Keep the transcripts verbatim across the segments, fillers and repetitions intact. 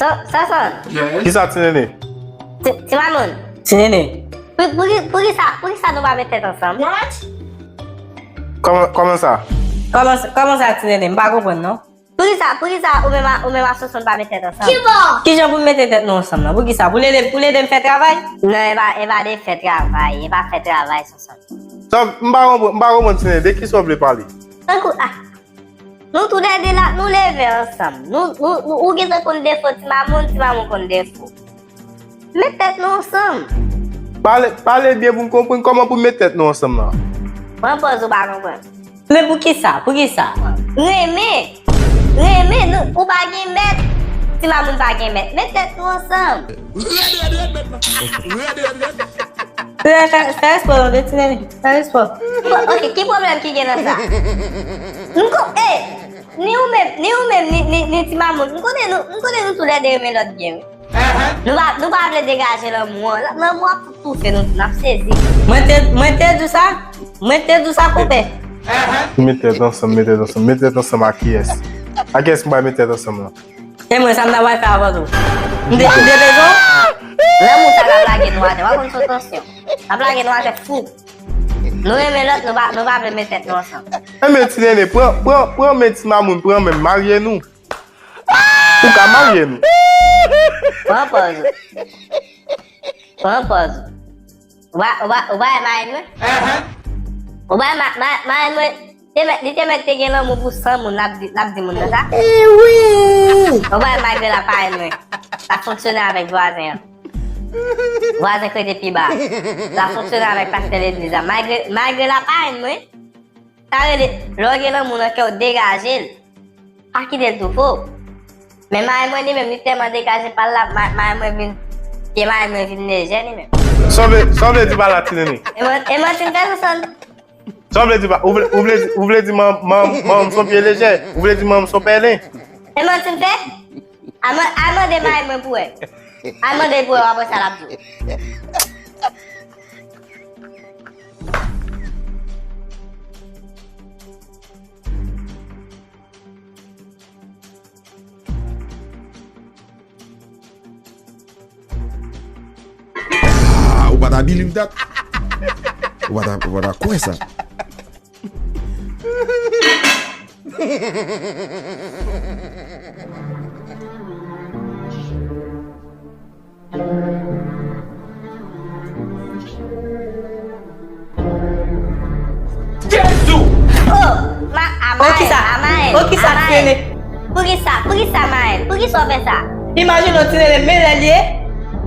Oh, Sonson. Yes. Kisa, Ti Nene? Ti, Ti Mamoun. Ti Nene. Pou, pou, poukisa, poukisa nou pa met tèt ansanm? What? Kòman, kòman sa? Kòman, kòman sa, Ti Nene? M pa konprann, non. Poukisa, poukisa ou menm a, ou menm a Sonson pa met tèt ansanm? Kijan pou m mete tèt nou ansanm nan? Poukisa? Pou l ede, pou l ede m fè travay? Non, e pa, e pa de fè travay, e pa fè travay, Sonson. Sa, m pa konprann, m pa konprann, Ti Nene, de kisa w vle pale? Tankou, ah, nou toulède la, nou leve ansanm. Nou, nou, nou, ou gentan konn defo Ti Mamoun, Ti Mamoun konn defo. Met tèt nou ansanm. Pale, pale byen pou m konprann kòman pou m met tèt nou ansanm nan. Pran pòz ou pa konprann. Men poukisa? Poukisa? Renmen. Renmen, nou, ou pa gen mèt. Ti Mamoun pa gen mèt. Met tèt nou ansanm. Rèd, rèd, rèd, mèt la. Rèd, rèd, rèd. Fè, fè, fè espò, non, Ti Nene. Fè espò. Bon, ok, ki pwoblèm ki gen nan sa? M ko-, eh, ni ou menm, ni ou menm, ni, ni, ni Ti Mamoun. M konnen nou, m konnen nou toulède renmen lòt byen, wi. Nou pa, nou pa vle degaje lanmou an. Lanmou ap toufe nou, n ap sezi. Mwen te, mwen te di w sa. Mwen te di w sa, konpè. Met tèt ansanm, met tèt ansanm, met tèt ansanm ak kiyès? Ak kiyès m pral met tèt ansanm lan? E mwen, sa m ta pral fè avè w? M te, m te bezwen w? Lanmou sa k ap lage nou atè, w ap konn sou tansyon. L ap lage nou atè fou. Nou renmen lòt, nou pa, nou pa vle met tèt nou ansanm. Enben, Ti Nene, pran, pran, pran men Ti Mamoun, pran men m, marye nou. Ou ka marye nou. Pran pòz ou. Pran pòz ou. Ou pa, ou pa, ou pa wè marenn mwen? Ou pa wè ma, ma, marenn mwen? Te mèt, li te mèt te gen lanmou pou san moun, l ap di, l ap di moun nan sa. Ou pa wè malgre l ap marenn mwen, l ap fonksyone avèk vwazen an. Vwazen k rete pi ba. L ap fonksyone avèk pastè legliz la. Malgre, malgre l ap marenn mwen, sa rele, lè w gen lanmou nan kè w, degaje l. Pa kite l toufe w. Men marenn mwen li menm, li tèlman degaje pa l la, ma, marenn mwen vin, pye marenn mwen vin lejè li menm. Sa w vle, sa w vle di pa la, Ti Nene? E man, e manti m fè Sonson. Sa w vle di pa, ou vle, ou vle, ou vle di man, man, man m son pye lejè? Ou vle di man m son pèlen? E manti m fè? Al man, al mande marenn mwen pou wè. Al mande l pou wè, w ap wè sa l ap di w. Ah, ou pa ta believe that? Ou pa ta, ou pa ta kwè sa? Jezi! Oh, ma, a Maèl, a Maèl, a Maèl. Poukisa, poukisa, poukisa Maèl? Poukisa w fè sa? Imajine w, Ti Nene, men lè l ye,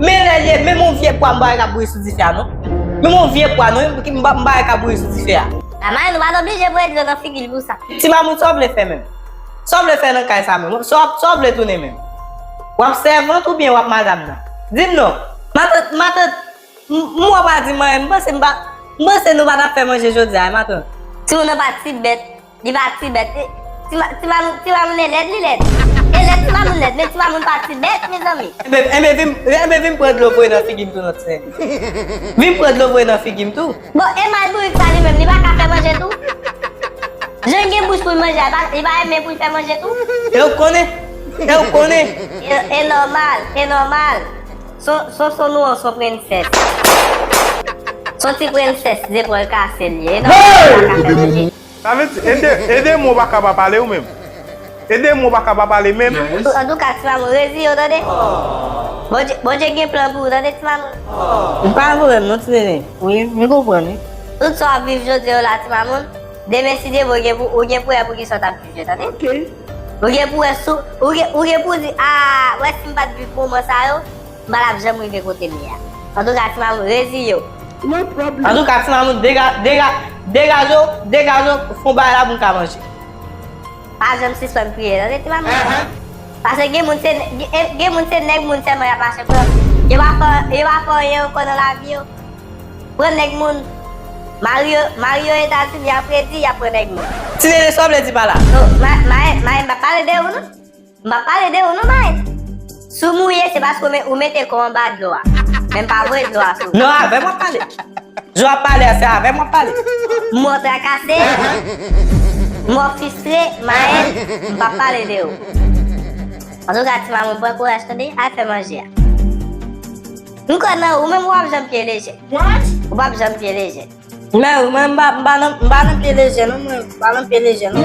men lè l ye, menm yon vye pwa m pa wè k ap bouyi sou dife a, non. Menm yon vye pwa, non, m pa, m pa wè k ap bouyi sou dife a. A Maèl, nou pa t oblije voye dlo nan figi l pou sa. Ti Mamoun, sa w vle fè menm? Sa w vle fè nan kay sa menm? Sa w, sa w vle tounen menm? W ap sèvant oubyen w ap madam nan? Di m non. Matant, matant, m, m wè w pa di m anyen, m panse m pa, m panse nou pa t ap fè manje jodi a, matant. Timoun nan pa ti bèt, li pa ti bèt. Ti, ti ma, ti mamoun, ti mamoun e lèd, li lèd. E lèd, ti mamoun lèd, men ti mamoun pa ti bèt, mezanmi. Enben, enben, vin, enben, vin pran dlo voye nan figi m tou, non, Ti Nene. Vin pran dlo voye nan figi m tou. Bon, e mal bourik sa li menm, li pa ka fè manje tou? Jan l gen bouch pou l manje a, li pa renmen pou l fè manje tou? E w konnen? E w konnen? E, e nòmal, e nòmal. Son, son, son nou an, son prensès. Son ti prensès, zepòl kase l ye. E nòmal, li pa ka fè manje. Sa vle di, ede, ede mwen w pa ka pa pale ou menm. Ede mwen w pa ka pa pale menm. Antouka, Ti Mamoun, reziye w, tande? Bondye, Bondye gen plan pou ou, tande, Ti Mamoun? M pa pwoblèm non, Ti Nene. Wi, m konprann, wi. Tout sa w ap viv jodi yo la, Ti Mamoun, demen, si Dye vle, ou gen pou, ou gen pou wè poukisa w t ap viv yo, tande? Ok. Ou gen pou wè sou, ou gen, ou gen pou di, a, wè si m pa t viv moman sa yo, m pa t ap janm rive kote m ye a. Antouka, Ti Mamoun, reziye w. No problem. Antouka, Ti Mamoun, dega-, dega-, degaje w, degaje w, fè yon bagay la pou n ka manje. Pa janm sispann priye, tande, Ti Mamoun? Paske gen moun se, gen, gen moun se nèg moun sèlman y ap mache pran. Yo pa fè, yo pa fè anyen ankò nan lavi yo. Pran nèg moun. Mari yo, mari yo Etazini, y ap redi, y ap pran nèg moun. Ti Nene, sa w vle di pa la? Oh, ma, ma, ma, m pa pale de ou, non. M pa pale de ou non, Mayen. Si w mouye, se paske w me-, ou mete kò w anba dlo a. Men m pa voye dlo a sou ou. Non, avè m w ap pale. Jan w ap pale a, se avè m w ap pale. Mò trakase, mò fistre, Mayen, m p ap pale de ou. Antouka, ti mamoun, pran kouraj tande, al fè manje a. M kwè nan ou menm, ou p ap janm pye leje. Ou p ap janm pye leje. Men, ou menm, m pa, m pa nan, m pa nan pye leje, non, mwen. M pa nan pye leje, non.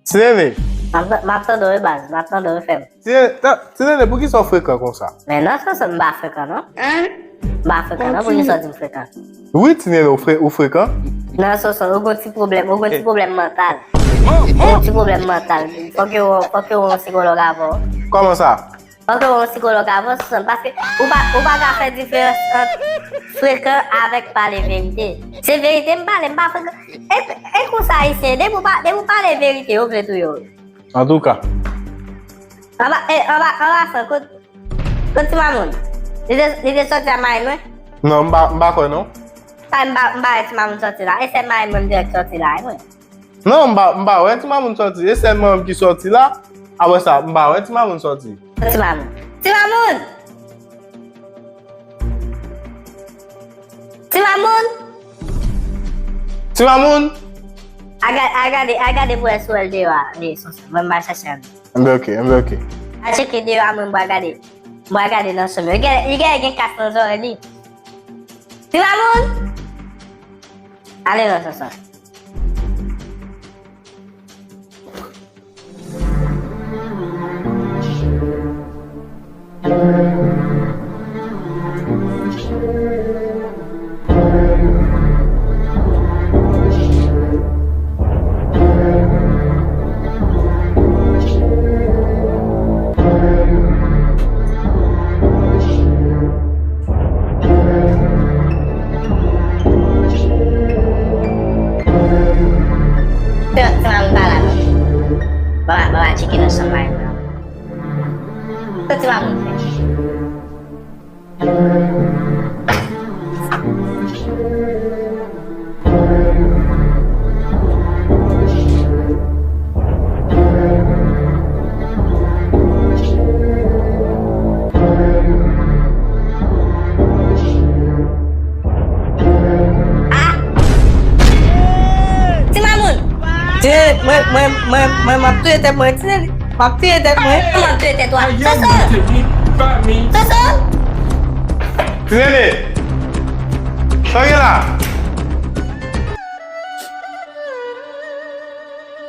Ti Nene. M ap, m ap tande w, wi, baz. M ap tande w, wi, frè m. Ti Nene, ta, Ti Nene, poukisa w frekan konsa? Men non, Sonson, m pa frekan, non. M pa frekan, non, poukisa w di m frekan? Wi, Ti Nene, ou fre-, ou frekan? Non, Sonson, ou gon ti pwoblèm, ou gon ti pwoblèm mantal. Ou gon ti pwoblèm mantal. Fòk yo, fòk yo wè yon sikològ avè w. Kòman sa? Fòk yo wè yon sikològ avè w, Sonson, paske ou pa, ou pa ka fè diferans ant frekan avèk pale verite. Se verite m pale, m pa frekan. E, e konsa, Ayisyen, depi w pa, depi w pale verite, yo vle touye w. Antouka. Anba, e, anba, anba san, kot, kot ti mamoun? Li te, li te sòti a mari mwen? Non, m pa, m pa kwè non. Sa m pa, m pa wè ti mamoun sòti la. E sèl mari mwen m dirèk sòti la, e mwen. Non, m pa, m pa wè ti mamoun sòti. E sèl mwen ki sòti la. Apre sa, m pa wè ti mamoun sòti. Ti mamoun. Ti mamoun! Ti mamoun! Ti mamoun! Al ga-, al gade, al gade pou wè si w wè l deyò a. Li, Sonson. Mwen, m al chache l. Enben, oke, enben, oke. Al tcheke deyò a, mwen, m pral gade. M pral gade nan chanm yo. Li gen, li gen, gen kas nan zòrèy li. Ti mamoun! Ale non, Sonson. Ti mamoun pa la non. Bon, bon, bon, tcheke nan chanm mari mwen. Sa ti mamoun fè? Ah! Ti mamoun! Ti, mwen, mwen, mwen, mwen, m ap touye tèt mwen, ti nene. M ap touye tèt mwen. Kòman touye tèt ou a? Soso! Soso! Ti nene! Sa gen la?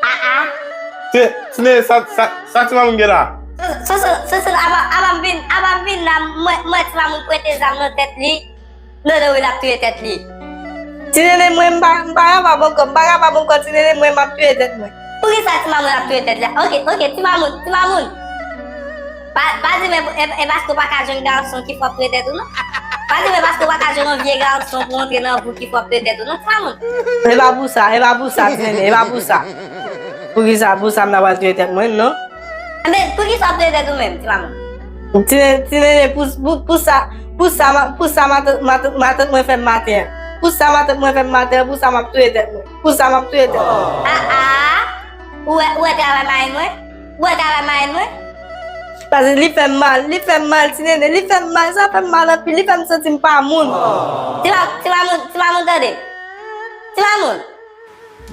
Ah, ah. Ti, ti nene, sa, sa, sa ti mamoun gen la? Soso, Soso, Soso, aba, aba m vin, aba m vin la, mwen, mwen ti mamoun pwente zam nan tèt li. Non, non, wi, l ap touye tèt li. Ti nene, mwen, m pa, m pa kapab ankò, m pa kapab ankò, ti nene, mwen, m ap touye tèt mwen. Poukisa ti mamoun ap touye tèt li a? Oke, oke, ti mamoun, ti mamoun. Pa, pa di m e, e, e paske w pa ka jwenn gason ki fè w ap touye tèt ou, non. Pa di m e paske w pa ka jwenn yon vye gason pou antre nan vi w ki fè w ap touye tèt ou, non, ti mamoun. E pa pou sa, e pa pou sa, ti nene, e pa pou sa. Poukisa, pou sa m ta pral touye tèt mwen, non? Enben, poukisa w ap touye tèt ou menm, ti mamoun? Ti nene, ti nene, pou, pou, pou sa, pou sa, ma-, pou sa matant, matant, matant mwen fè m maten an. Pou sa matant mwen fè m maten an, pou sa m ap touye tèt mwen. Pou sa m ap touye tèt mwen. Ah, ah! Ou wè, ou wè travay mari mwen? Ou wè travay mari mwen? Paske li fè m mal, li fè m mal, ti nene, li fè m mal, sa fè m mal anpil, li fè m santi m pa moun. Ti ma-, ti mamoun, ti mamoun tande. Ti mamoun.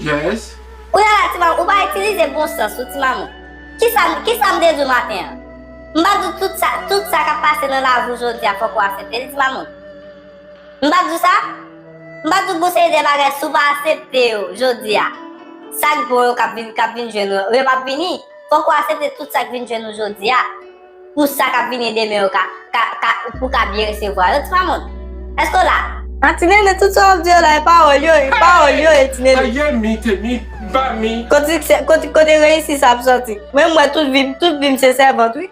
Yes. Kounye a la, ti mamoun, ou pa itilize bon sans ou, ti mamoun. Kisa, kisa m te di w maten an? M pa di w tout sa, tout sa k ap pase nan lavi w jodi a, fòk ou aksepte li, ti mamoun. M pa di w sa? M pa di w gon seri de bagay, si w pa aksepte yo jodi a, sa k bon yo k ap vin, k ap vin jwenn ou, yo p ap vini. Fòk ou aksepte tout sa k vin jwenn ou jodi a. Pou sa k ap vini demen yo ka, ka, ka, pou w ka byen resevwa yo, ti mamoun. Èske w la? A ti nene, tout sa w ap di yo la, e pawòl yo ye, pawòl yo ye, ti nene. Kote, kote, kote reyisi sa ap sòti? Mwen, m wè tout vi m, tout vi m se sèvant, wi.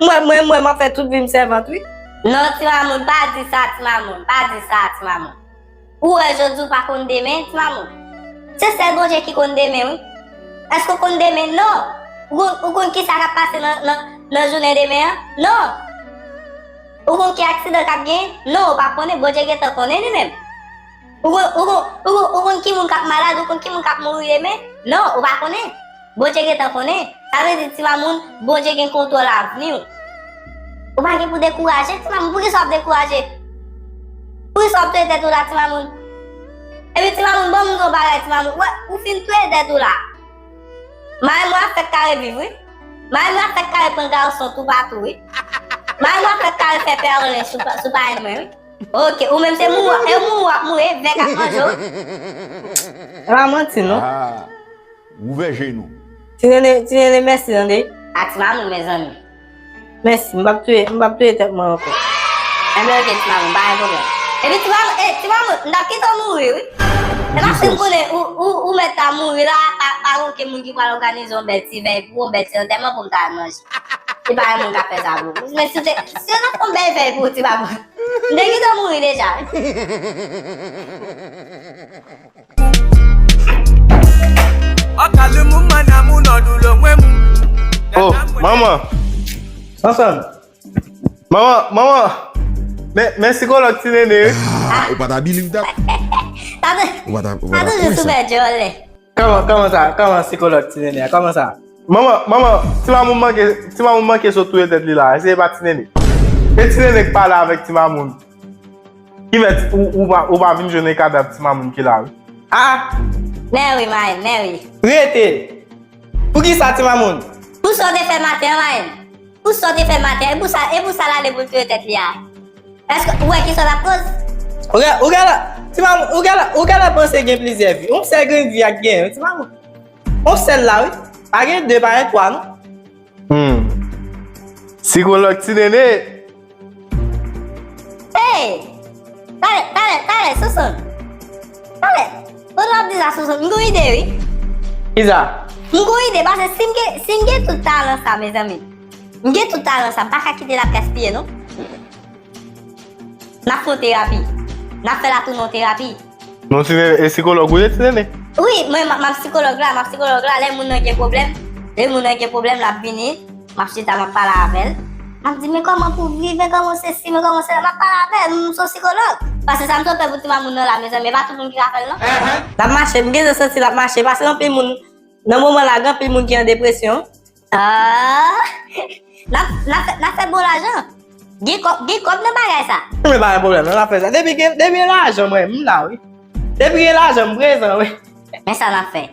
Mwen, mwen, mwen, m ap fè tout vi m sèvant, wi. Non, ti mamoun, pa di sa, ti mamoun, pa di sa, ti mamoun. Ou wè jodi w pa konn demen, ti mamoun. Se sèl Bondye ki konn demen, wi. Èske w konn demen? Non. Ou konn, ou konn kisa k ap pase nan, nan, nan jounen demen an? Non. Ou konn ki aksidan k ap genyen? Non, ou pa konnen. Bondye gentan konnen li menm. Ou konn, ou konn, ou konn, ou konn ki moun k ap malad, ou konn ki moun k ap mouri demen? Non, ou pa konnen. Bondye gentan konnen. Sa vle di, ti mamoun, Bondye gen kontwòl avni w. Ou pa gen pou dekouraje, ti mamoun. Poukisa w ap dekouraje? Poukisa w ap touye tèt ou la, ti mamoun? Epi ti mamoun, ban m di w yon bagay, ti mamoun. Wè, ou fin touye tèt ou la. Marenn mwen ap fèk kare viv, wi. Marenn mwen ap fèk kare pran gason toupatou, wi. Marenn mwen ap fèk kare fè pèlen sou, sou parenn mwen, wi. Ok, ou menm se mouri, e mouri w ap mouri, vèk ap manje w. E pa manti, non. Ah, ouvè je nou. Ti Nene, ti Nene, mèsi, tande. A ti mamoun, mezanmi. Mèsi, m p ap touye, m p ap touye tèt mwen ankò. Enben, ok, ti mamoun, pa gen pwoblèm. Epi ti mamoun, eh, ti mamoun, m t ap kite w mouri, wi. E paske m konnen ou, ou, ou mèt ta mouri la, pa, pa gen okenn moun ki pral òganize yon bèl ti vèy pou ou, yon bèl ti antèman pou m ta al manje. Se pa yon moun k ap fè sa pou ou. Men si w te, si w te fè yon bèl vèy pou ou, ti mamoun, m te kite w mouri deja, wi. Oh, manman. Ansanm. Manman, manman. Men, men sikològ ti Nene, wi. Ah, ou pa ta believe that. Ou pa ta, ou pa ta kwè sa. Kòman, kòman sa? Kòman sikològ ti Nene a? Kòman sa? Manman, manman, ti mamoun manke, ti mamoun manke sot touye tèt li la. Se pa ti Nene. E ti Nene k pale avèk ti mamoun. Ki fè ou, ou pa, ou pa vin jwenn kadav ti mamoun ki la, wi. Ah! Mèwi, marenn, mèwi. Rete! Poukisa ti mamoun? Pou sa w te fè maten an, marenn? Pou sa w te fè maten an? E pou sa, e pou sa l ale pou l touye tèt li a? Èske ou wè ki sa l ap koz? Ou gen, ou gen la, ti mamoun, ou gen la, ou gen la panse gen plizyè vi. Yon sèl grenn vi ak gen, ti mamoun. Yon sèl la, wi. Pa gen de, pa gen twa, non. Hmm. Sikològ ti Nene. Hey! Talè, talè, talè, Sousoun. Talè, pandan w ap di sa, Sousoun, m gen yon ide, wi. Ki sa? M gen yon ide, paske si m gen, si m gen tout talan sa, mezanmi. M gen tout talan sa, m pa ka kite l ap gaspiye, non. N ap fè yon terapi. N ap fè l ap tounen yon terapi. Non, ti Nene, e sikològ ou ye, ti Nene? Wi, mwen, m, m ap sikològ la, m ap sikològ la. Lè moun nan gen pwoblèm, lè moun nan gen pwoblèm, l ap vini, m ap chita, m ap pale avè l. M ap di, men kòman pou w viv, men kòman w sesi, men kòman w sela, m ap pale avè l, m se yon sikològ. Paske sa m sot fè pou ti mamoun nan la, mezanmi, e pa tout moun ki ka fè l, non. L ap mache, m gentan santi l ap mache, paske anpil moun, nan moman la, gen anpil moun ki an depresyon. Ah, n ap, n ap fè, n ap fè bon lajan. Gen kòb, gen kòb nan bagay sa. Men pa gen pwoblèm, non, n ap fè sa. Depi gen, depi gen lajan, mwen, m la, wi. Depi gen lajan, m prezan, wi. Men sa n ap fè.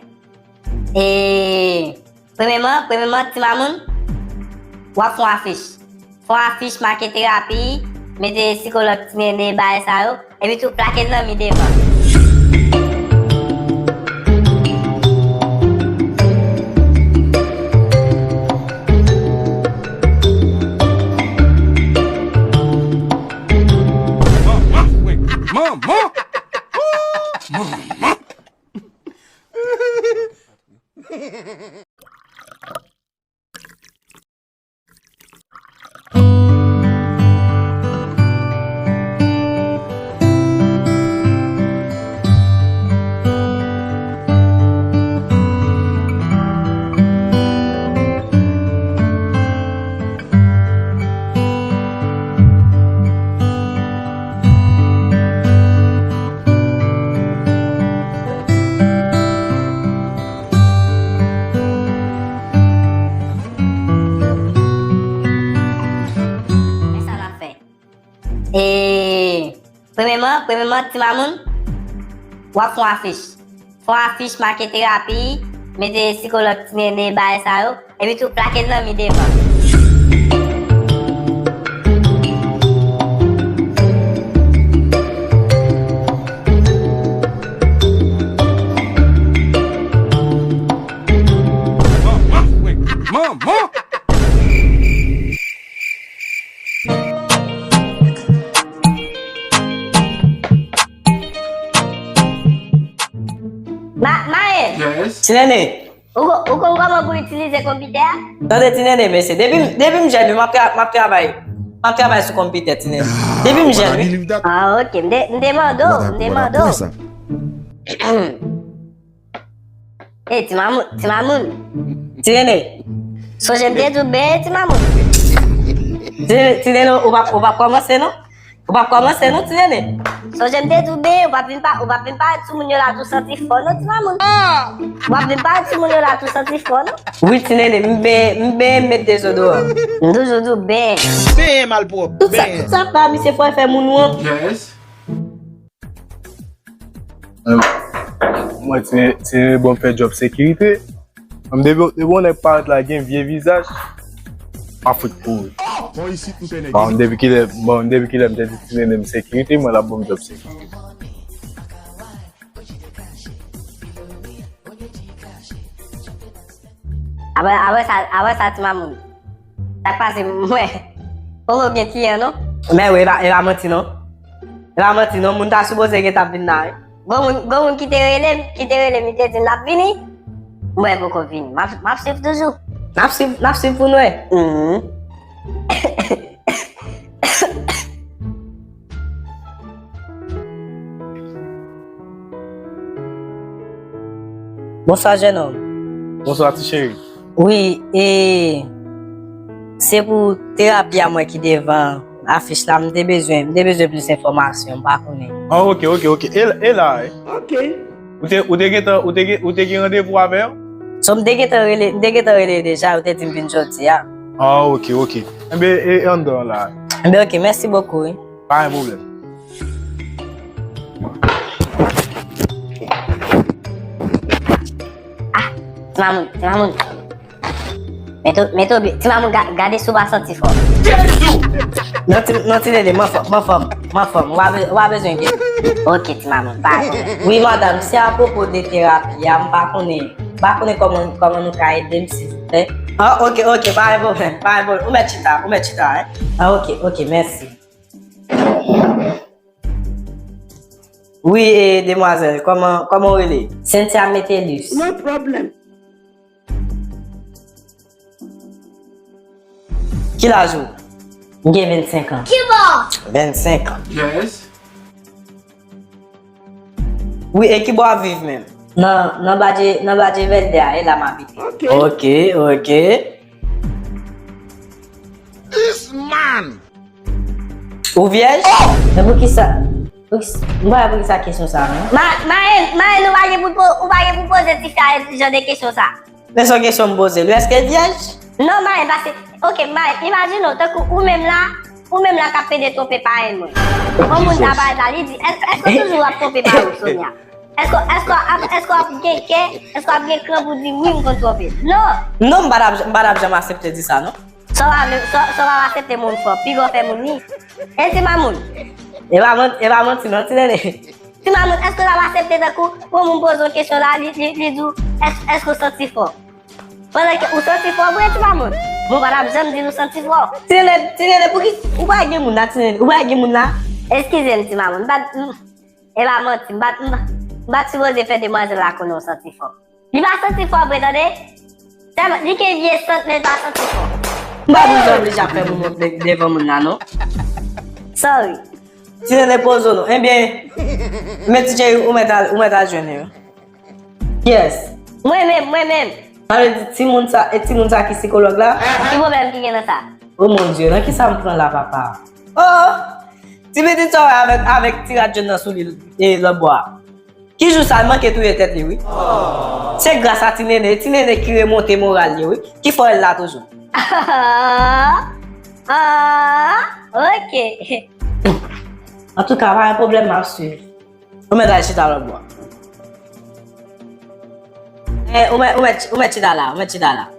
E, premyèman, premyèman, ti mamoun, w ap fè yon afich. Fè yon afich make terapi, mete sikològ ti Nene, bagay sa yo. Epi tou plake l nan mi devan. Manman! Manman! Manman! Men sa n ap fè. E, premyèman, premyèman, ti mamoun, w ap fè yon afich. Fè yon afich make terapi, mete sikològ ti Nene, bagay sa yo, epi tou plake l nan mi devan. Manman! Ma, Mayen! Yes. Ti Nene. Ou, ou konn kòman pou itilize konpitè a? Tande, Ti Nene, mesye. Depi, depi m jèn, m ap tra-, m ap travay. M ap travay sou konpitè, Ti Nene. Depi m jèn, wi. Ah, ok. M te, m te mande w, m te mande w. Ey, ti mamoun, ti mamoun. Ti Nene. Sonje m te di w byen, ti mamoun. Ti Nene, ti Nene, ou p ap, ou p ap kòmanse, non? Ou p ap kòmanse, non, ti Nene? Sonje m te di w byen, ou p ap vin pa, ou p ap vin pa timoun yo la tou santi fò, non, ti mamoun? Ou p ap vin pa timoun yo la tou santi fò, non? Wi, ti Nene, m byen, m byen met dezodoran. M toujou di w byen. Byen malpwòp. Tout sa, tout sa pa misye fò fè moun wont. Yes. Mwen, se, se bon fè djòb sekirite. Mwen, depi, depi yon nèg parèt la gen vye vizaj, pa fout kouri. Bon, depi kilè, bon, depi kilè m te di ti nene m sekirite, mwen l ap ban m djòb sekirite. Apre, apre sa, apre sa, ti mamoun. Sa k pase, mwen. Poko gen kliyan, non? Men wi, e pa, e pa manti, non. E pa manti, non. Moun ta sipoze gen t ap vin la, wi. Gon moun, gon moun ki te rele m, ki te rele m, li te di m l ap vini. Mwen poko vini. M ap, m ap swiv toujou. N ap swiv, n ap swiv pou n wè. Mhm. Bonswa, jennonm. Bonswa, ti cheri. Wi, e, se pou terapi a mwen ki devan afich la, m te bezwen, m te bezwen plis enfòmasyon, m pa konnen. Ah, ok, ok, ok. E, e la, e? Ok. Ou te, ou te gentan, ou te gen, ou te gen randevou avè yo? So, m te gentan rele, m te gentan rele deja, yo te di m vin jodi a. Ah, ok, ok. Enben, e, e anndan an la. Enben, ok, mèsi bokou, wi. Pa gen pwoblèm. Ah, ti mamoun, ti mamoun. Mete, mete obi, ti mamoun, ga-, gade si w pa santi fò. Non, ti, non, ti nene, m anfòm, m anfòm, m anfòm. Ou pa be-, ou pa bezwen enkyete. Ok, ti mamoun, pa gen pwoblèm. Wi, madanm, se apwopo de terapi a, m pa konnen, m pa konnen kòman, kòman nou ka ede m, silvouplè. Ah, ok, ok, pa gen pwoblèm, pa gen pwoblèm. Ou mèt chita, ou mèt chita, en. Ah, ok, ok, mèsi. Wi, e, demwazèl, kòman, kòman w rele? Cynthia Metellus. No problem. Ki laj ou? M gen vennsenk an. Ki bò? Vennsenk an. Yes. Wi, e ki bò w ap viv menm? Nan, nan Badje, nan Badje Vèdè a, e la m abite. Ok. Ok, ok. This man! Ou vyèj? Oh! Men poukisa, poukisa, m pa wè poukisa kesyon sa, non? Ma, Mayen, Mayen, ou pa gen pou po-, ou pa gen pou poze tifi a jan de kesyon sa. Men se yon kesyon m poze l wi, èske l vyèj? Non, Mayen, paske, ok, Mayen, imajine w, tankou ou menm la, ou menm la k ap pede twonpe parenn mwen. Yon moun ta parèt la, li di, "Èske, èske w toujou ap twonpe parenn w, Sonia?" Èske, èske w ap, èske w ap gen kè, èske w ap gen kran pou di, "Wi, m konn twonpe"? Non! Non, m pa t ap, m pa t ap janm aksepte di sa, non. Sa w pa vle, sa, sa w pa aksepte moun fè w, piga w fè moun li. E ti mamoun. E pa manti, e pa manti, non, ti nene. Ti mamoun, èske w t ap aksepte tankou pou moun poze w kesyon la, li, li, li di w, "Èske, èske w santi fò?" Pandan ke ou santi fò vre, ti mamoun. Bon, w pa t ap janm di nou santi fò. Ti nene, ti nene, pouki ou pa gen moun la, ti nene? Ou pa gen moun la? Eskize m, ti mamoun. M pa t, m, E pa manti, m pa t, m pa t sipoze fè demwazèl la konnen w santi fò. Li pa santi fò vre, tande? Sèlman, li gen vye sant, men l pa santi fò. M pa bezwen oblije ap fè moun wont de-, devan moun nan, non. Sorry. Ti nene poze w non. Ebyen, men ti cheri, ou mèt al, ou mèt al jwenn li, wi. Yes. Mwen menm, mwen menm. Sa vle di timoun sa, e timoun sa ki sikològ la? Ki pwoblèm ki gen nan sa? Oh mon Dieu, nan kisa m pran la, papa? Oh! Ti pitit sa w wè avèk, avèk ti rad jòn nan sou li, e, lòtbò a. Ki jou sa l manke touye tèt li, wi. Se gras a ti nene, ti nene ki remonte moral li, wi. Ki fè l la toujou. Ah, ok. Antouka, pa gen pwoblèm, m ap swiv. Ou mèt al chita lòtbò. Eh, ou mèt, ou mèt, ou mèt chita la, ou mèt chita la.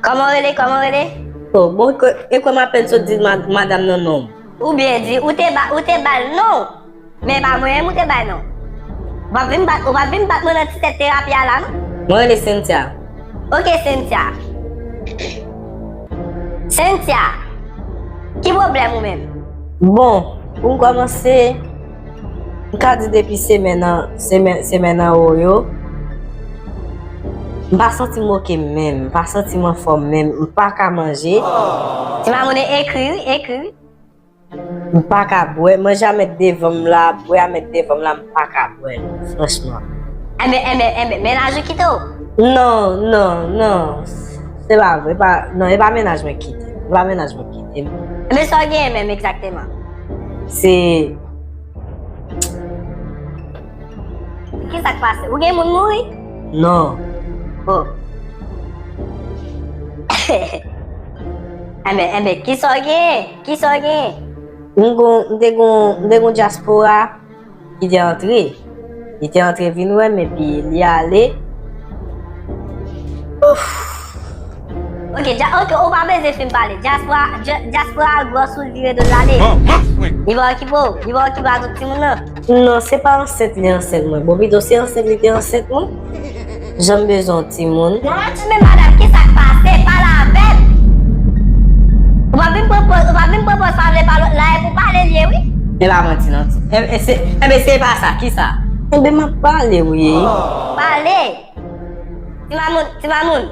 Kòman w rele? Kòman w rele? Oh, bon, e kwè, e kwè m apèn sot di ma-, madanm nan non. Ou byen di, ou te ba, ou te ba l non. Men pa mwen menm ou te bay non. Ou p ap vin bat, ou p ap vin bat mwen nan ti tèt terapi a la non. Mwen rele Cynthia. Ok, Cynthia. Cynthia, ki pwoblèm ou menm? Bon, pou m kòmanse, m ka di depi semèn nan, semèn, semèn anwo yo, m pa santi m oke menm, m pa santi m anfòm menm, m pa ka manje. Ti Mamoune, ekri wi, ekri wi. M pa ka bwè, manje a mèt devan m la, bwè a mèt devan m la, m pa ka bwè l, franchman. Enben, enben, enben, mennaj ou kite w? Non, non, non. Se pa vre, pa, non, e pa mennaj mwen kite m. E pa mennaj mwen kite m. Enben, sa w genyen menm egzakteman? Se Kisa k pase? Ou gen moun mouri? Non. Oh. Enben, enben, kisa w genyen? Kisa w genyen? M gon, m te gon, m te gon dyaspora ki te antre. Li te antre vin wè m epi li ale. Ouf. Ok, dya, ok, ou pa bezwen fin pale. Dyaspora, dya, dyaspora al gwòs ou l vire do l ale. Li pa okipe w, li pa okipe a tout timoun nan. Non, se pa ansent li ansent mwen. Bon, pito se ansent li te ansent mwen. Jan m bezwen yon timoun. Men madanm, kisa k pase? Pale avè m. Ou pa vin pran pòz, ou pa vin pran pòz pa vle pale lòt la, e pou pale l ye, wi. E pa manti, non. E, e se, enben, se pa sa, kisa? Enben, m ap pale, wi. Pale. Ti Mamoun, Ti Mamoun.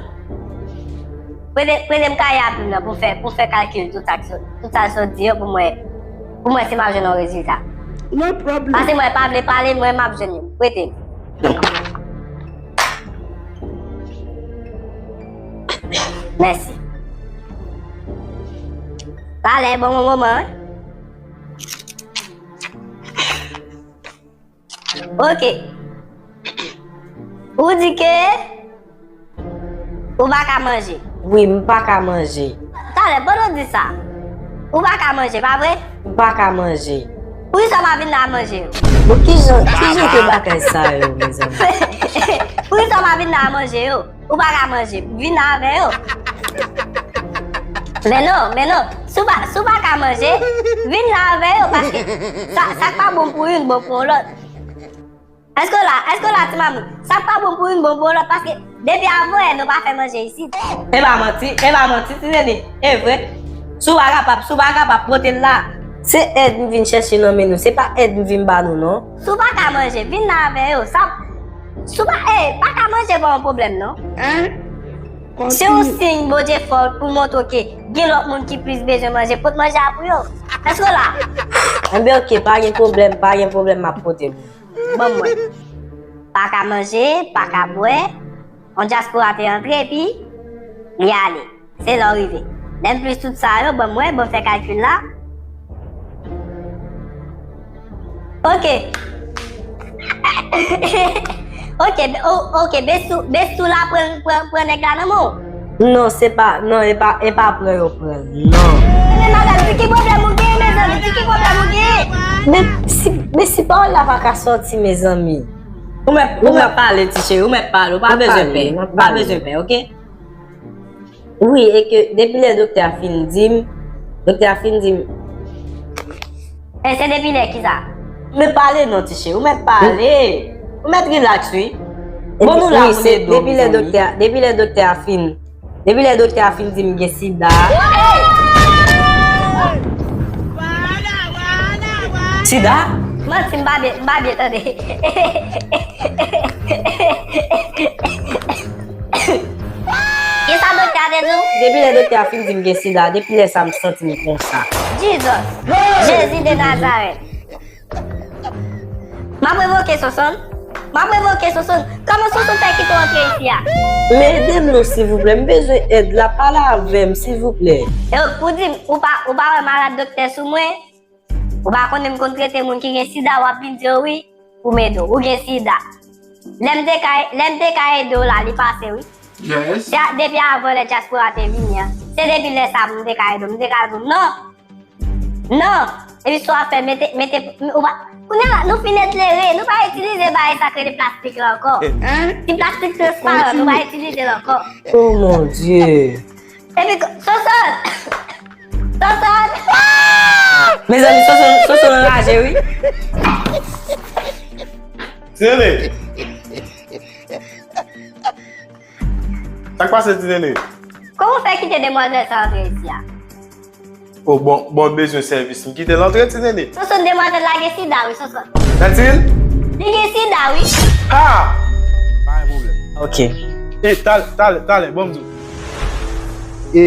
Prete, prete m kaye a plim nan pou fè, pou fè kalkil tout sa k sot, tout sa k sot di yo pou mwen, pou mwen si m ap jwenn yon rezilta. No problem. Paske mwen pa vle pale, mwen m ap jwenn youn. Prete m. Mèsi. Talè, bon moman, wi. Ok. Ou di ke ou pa ka manje. Wi, m pa ka manje. Talè, pandan w di sa, ou pa ka manje, pa vre? M pa ka manje. Poukisa w pa vin la manje yo? Bon, kijan, kijan ke bagay sa yo, mezanmi? Poukisa w pa vin la manje yo? Ou pa ka manje, vin avè yo. Men non, men non. Si w pa, si w pa ka manje, vin la avè yo, paske sa, sa k pa bon pou youn, bon pou yon lòt. Èske w la? Èske w la, Ti Mamoun? Sa k pa bon pou youn, bon pou yon lòt, paske depi avan yè, nou pa fè manje isit. E pa manti, e pa manti, Ti Nene. E vre. Si w pa kapab, si w pa kapab, pote l la. Se èd m vin chèche nan men nou, se pa èd m vin ba nou, non. Si w pa ka manje, vin la avè yo. Sa, si w pa, eh, pa ka manje pa yon pwoblèm, non. Se yon siy Bondye fè w pou montre w ke gen lòt moun ki plis bezwen manje. Pot manje a pou yo. Èske w la? Enben, ok, pa gen pwoblèm, pa gen pwoblèm, m ap pote pou ou. Ban mwen. Pa ka manje, pa ka bwè. Yon dyaspora te antre, epi li ale. Se la w rive. Lè m plis tout sa yo, ban mwen, ban m fè kalkil la. Ok. Ok, be-, o-, ok, Bestou, Bestou la pran, pran, pran nèg la nan men w. Non, se pa, non, e pa, e pa pran yo pran, non. Men madanm, di ki pwoblèm ou genyen, mezanmi, di ki pwoblèm ou genyen? Men si, men si pawòl la pa ka sòti, mezanmi. Ou mèt, ou mèt pale, ti cheri, ou mèt pale, ou pa bezwen pè, ou pa bezwen pè, ok? Wi, e ke depi lè doktè a fin di m, doktè a fin di m. E se depi lè kisa? Men pale non, ti cheri, ou mèt pale. Ou mèt relax, wi. Bon, nou la, wi, pou se depi lè doktè a, depi lè doktè a fin, depi lè doktè a fin di m gen sida. Sida? Manti, m pa byen, m pa byen tande. Kisa doktè a te di w? Depi lè doktè a fin di m gen sida, depi lè sa m santi m konsa. Jesus! Jezi de Nazarèt! M ap revoke Sonsonn. M ap revoke Sonsonn. Kòman Sonsonn fè kite w antre isi a? Men ede m non, silvouplè. M bezwen èd la. Pale avè m, silvouplè. Yo, ou di m, ou pa, ou pa wè malad doktè sou mwen? Ou pa konnen m konn trete moun ki gen sida, w ap vin di yo wi, pou m ede w. Ou gen sida. Lè m te ka, lè m te ka ede w la, li pase wi. Yes. Depi avan lè dyaspora te vini an. Se depi lè sa a m te ka ede w. M te ka di w non. Non. Epi sa w ap fè, mete, mete, ou pa, kounye a la, nou fin eklere, nou pa itilize bagay sa k rele plastik la ankò. Ti plastik transparan, nou pa itilize l ankò. Oh mon Dieu. Epi, Sonsonn! Sonsonn! Mezanmi, Sonsonn, Sonsonn anraje, wi. Ti Nene! Sa k pase, Ti Nene? Kòman w fè kite demwazèl sa antre isi a? O, bon, bon, bezwen sèvis. M kite l antre, Ti Nene. Sonsonn, demwazèl la gen sida, wi, Sonsonn. Santi l? Li gen sida, wi. Ha! Pa gen pwoblèm. Ok. E, talè, talè, talè, bon, m di w. E,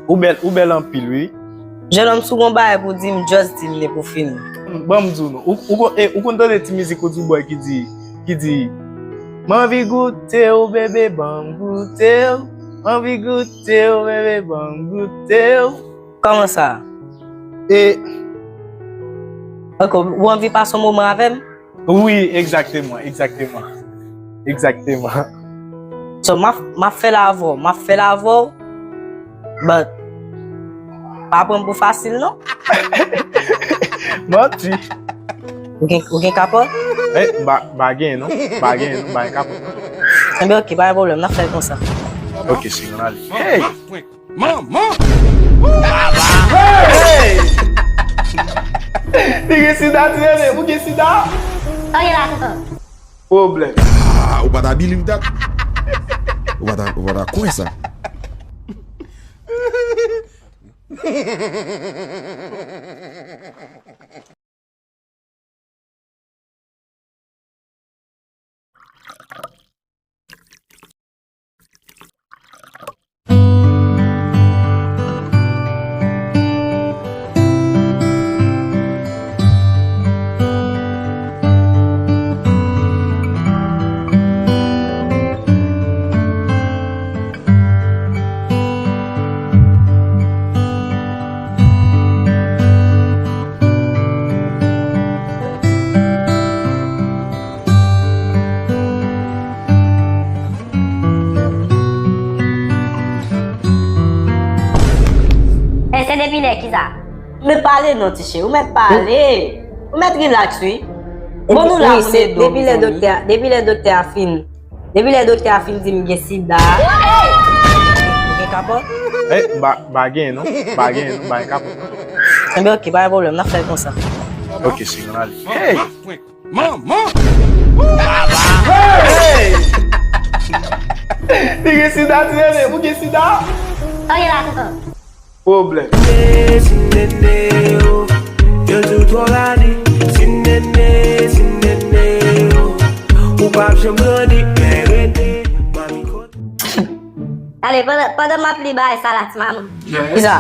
ou bèl, ou bèl anpil, wi. Jennonm, si w gon bagay pou di m, just di m li pou fini. Bon, m di w non. Ou, ou, kon- e, ou konn tande ti mizik Roodboy ki di, ki di, m anvi goute w, bebe, ban m goute w. M anvi goute w, bebe, ban m goute w. Kòman sa? E, ok, ou anvi pase yon moman avè m? Wi, egzakteman, egzakteman. Egzakteman. So, m ap, m ap fè l avè w, m ap fè l avè w. But, pa pran m pou fasil, non. Manti. Ou gen, ou gen kapòt? Eh, m pa, m pa gen, non. M pa gen, non. M pa gen kapòt, non. Enben, ok, pa gen pwoblèm. N ap fè l konsa. Ok, se yon ale. Hey! Manman! Hey! Li gen sida, Ti Nene, ou gen sida? Sa w gen la, tonton? Pwoblèm. Ah, ou pa ta believe that? Ou pa ta, ou pa ta kwè sa? E se depi lè ki sa? Mèt pale non, ti cheri. Ou mèt pale. Ou mèt relax, wi. Bon, nou la pou n ede w, depi lè doktè a, depi lè doktè a fin, depi lè doktè a fin di m gen sida. Ou gen kapòt? Eh, m pa, m pa gen, non. M pa gen, non. M pa gen kapòt, non. Enben, ok, pa gen pwoblèm. N ap fè l konsa. Ok, se yon ale. Hey! Manman! Hey! Li gen sida, Ti Nene, ou gen sida? Sa w gen la, tonton? Pwoblèm. Yo di w twò radi, Ti Nene, Ti Nene, oh. Ou p ap janm grandi, men rete, mami kote. Ale, pandan, pandan m ap li bagay sa la, ti manman. Kisa?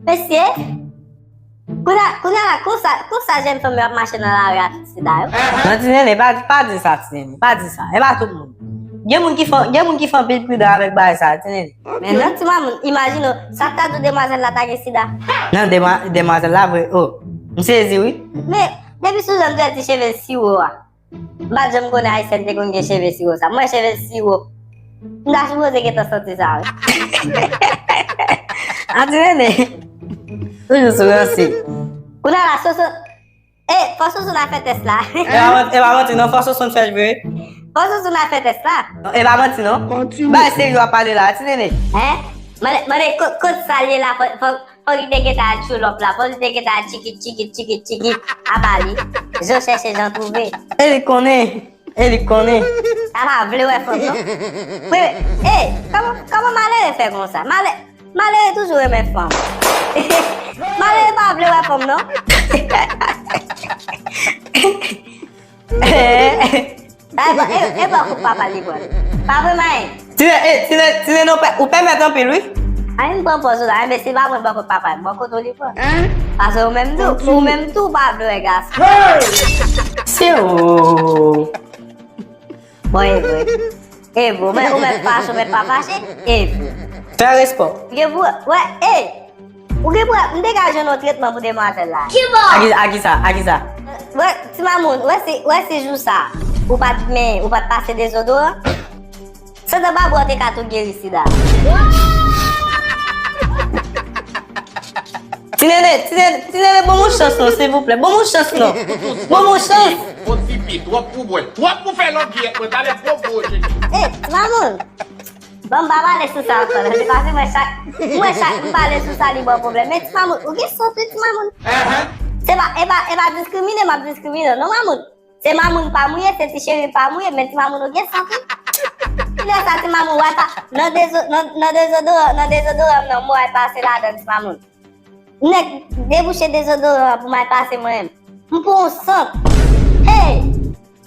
Mesye, Kounye a, kounye a la, konsa, konsa jèn fanm yo ap mache nan lari avèk sida yo? Non, Ti Nene, pa, pa di sa, Ti Nene, pa di sa. E pa tout moun. Gen moun ki fè, gen moun ki fè anpil pridan avèk bagay sa, Ti Nene. Men non, ti manman, imajine w, sa k ta di w demwazèl la ta gen sida? Non, demwa-, demwazèl la vre, oh. M sezi, wi. Men, depi sou jan m te wè ti cheve l siwo a. M pa t janm konnen Ayisyèn te konn gen cheve siwo sa. Mwen, cheve siwo. M ta sipoze gentan santi sa, wi. A, Ti Nene. Toujou sou ranse. Kounye a la, Soso. E, fò Soso n a fè tès la. E pa manti, e pa manti, non, fò Soso n fè l vre. Fò Soso n a fè tès la. Non, e pa manti, non. Bay serye w ap pale la, Ti Nene. Hein? Mande, mande, ko-, kot sa l ye la, fò, fò, Fòk li te gentan al tchoulòp la, fòk li te gentan al tchikit, tchikit, tchikit, tchikit, apa li. Jan chèche, jan twouve. E li konnen, e li konnen. Sa pa vle wè fanm, non. Men, e, kòman, kòman malere fè konsa? Malè-, malere toujou renmen fanm. Malere pa vle wè fanm, non. E, e, e, e, bò kot papa li pran. Pa vre, mayen. Ti Nene, e, Ti Nene, Ti Nene, ou pè-, ou pèmèt anpil, wi. Ay, m pran pòz ou la, enben, si pa mwen bò kot papa, bò kot ou li pran. Paske ou menm tou, ou menm tou, ou pa vle wè gason. Se ou. Bon, e vre. E vre, ou mèt, ou mèt fache, ou mèt pa fache. E vre. Fè respè w. Gen pou, wè, e. Ou gen pou wè, m te ka jwenn yon tretman pou demwazèl la. Kibò? A ki, a ki sa? A ki sa? Wè, ti mamoun, wè si, wè si jou sa, ou pa t men, ou pa t pase dezodoran, santan babou an te ka tou geri sida. Ti Nene, Ti Nene, Ti Nene, ban m yon chans non, silvouplè. Ban m yon chans non. Ban m yon chans. Twòp pou bwè, twòp pou fè lòt vyèt mwen, talè gwo gwo cheri. E, ti mamoun. Bon, m pa pale sou sa ankò, non. Se paske mwen chak, mwen chak m pale sou sa, li ban pwoblèm. Men ti mamoun, ou gen sant wi, ti mamoun. Se pa, e pa, e pa diskrimine m ap diskrimine w, non, mamoun. Se mamoun pa m ou ye, se ti cheri pa m ou ye, men ti mamoun ou gen sant wi. Kilè sa, ti mamoun, w a pa, nan dezo-, nan, nan dezodoran, nan dezodoran m nan, m wè pase ladan, ti mamoun. Nèg debouche dezodoran an pou m al pase mwen menm. M pran yon sant. Hey!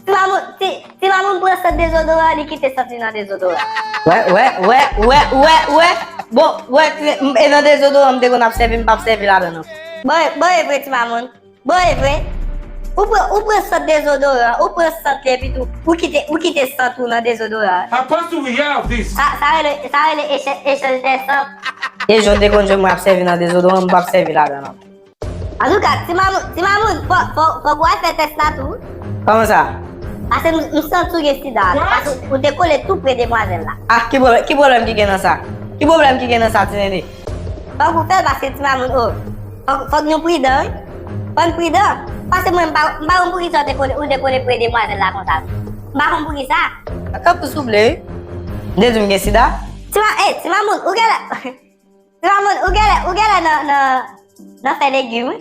Ti mamoun, ti, ti mamoun pran sant dezodoran an, li kite sant li nan dezodoran. Wè, wè, wè, wè, wè, wè. Bon, wè, e nan dezodoran m te konn ap sèvi, m p ap sèvi ladan non. Bon, bon, e vre, ti mamoun. Bon, e vre. Ou pran, ou pran sant dezodoran, ou pran sant li epi tou, ou kite, ou kite sant ou nan dezodoran. How close do we have this? Sa, sa rele, sa rele echanj, echanj de sant. E jan w te konn jwenn mwen ap sèvi nan dezodoran, m p ap sèvi ladan non. Antouka, ti mamoun, ti mamoun, fò, fò, fòk w al fè tès la tou. Kòman sa? Paske m, m santi w gen sida. Paske ou te kole tou pre demwazèl la. Ah, ki pwoblèm, ki pwoblèm ki gen nan sa? Ki pwoblèm ki gen nan sa, ti nene? Fòk ou fè l paske ti mamoun, o. Fòk, fòk nou pridan, wi. Fò n pridan. Paske mwen, m pa, m pa konn poukisa w te kole, ou te kole pre demwazèl la konsa. M pa konn poukisa. Sa pou souble, wi. M te di w m gen sida. Ti ma, eh, ti mamoun, ou genlè, ti mamoun, ou genlè, ou genlè nan, nan, nan fè legim, wi.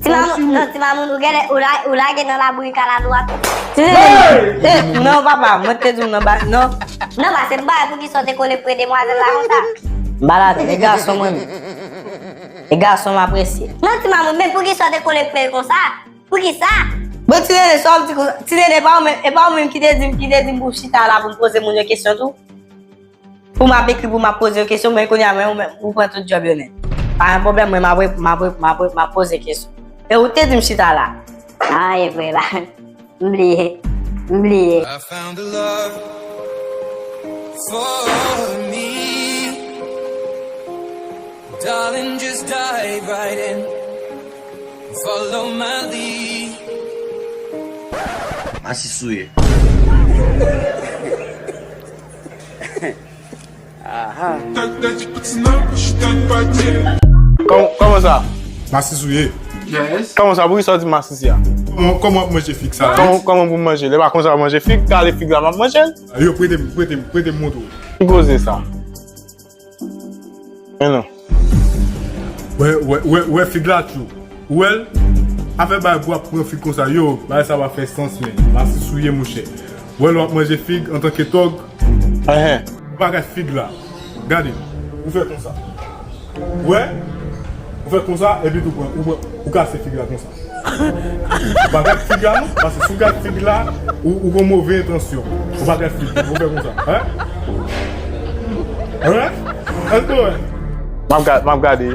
Ti mamoun, non, ti mamoun, ou genlè, ou la, ou lage nan labouyi kalalou a tou. Ti nene, eh, non, papa, mwen te di w nan ba, non. Non, paske m pa wè poukisa w te kole pre demwazèl la konsa. M pa ladan, e gason mwen menm. E gason m apresye. Non, ti mamoun, men poukisa w te kole pre l konsa? Poukisa? Bon, ti nene, sa w ap di konsa? Ti nene, e pa ou menm, e pa ou menm ki te di m, ki te di m pou m chita la pou m poze moun yo kesyon tou? Pou m ap ekri, pou m ap poze yo kesyon, men kounye a, mwen, ou menm, ou pran tout djòb yo nèt. Pa gen pwoblèm, mwen, m ap, m ap, m ap, m ap poze kesyon. E ou te di m chita la. Ah, e vre la. M bliye. M bliye. I found the love for me. Darling, just dive right in. Follow my lead. Masisi w ye. Aha. Kòm-, kòman sa? Masisi w ye. Yes. Kòman sa? Poukisa w di masisi a? Kòman, kòman w ap manje fig sa la? Kòman, kòman pou m manje? Lè pa konsa w ap manje fig, kale fig la, m ap manje l. Yo, prete m, prete m, prete m montre w. Ki koze sa? Men non. Wè, wè, wè, wè fig la tjou. Ou wè l? Afè bay pou ap pran fig konsa. Yo, bagay sa pa fè sans, men. Masisi w ye, monchè. Wè l w ap manje fig antanke tòg. Enhen. Bagay fig la. Gade. Ou fè konsa. Wè? Ou fè konsa, epi tou pran, ou pran, ou kase fig la konsa. Ou pa gad fig la, non? Paske si w gad fig la, ou, ou gon move entansyon. Ou pa gad fig la, ou fè konsa. Hein? Hein? Èske w wè? M ap gad, m ap gade.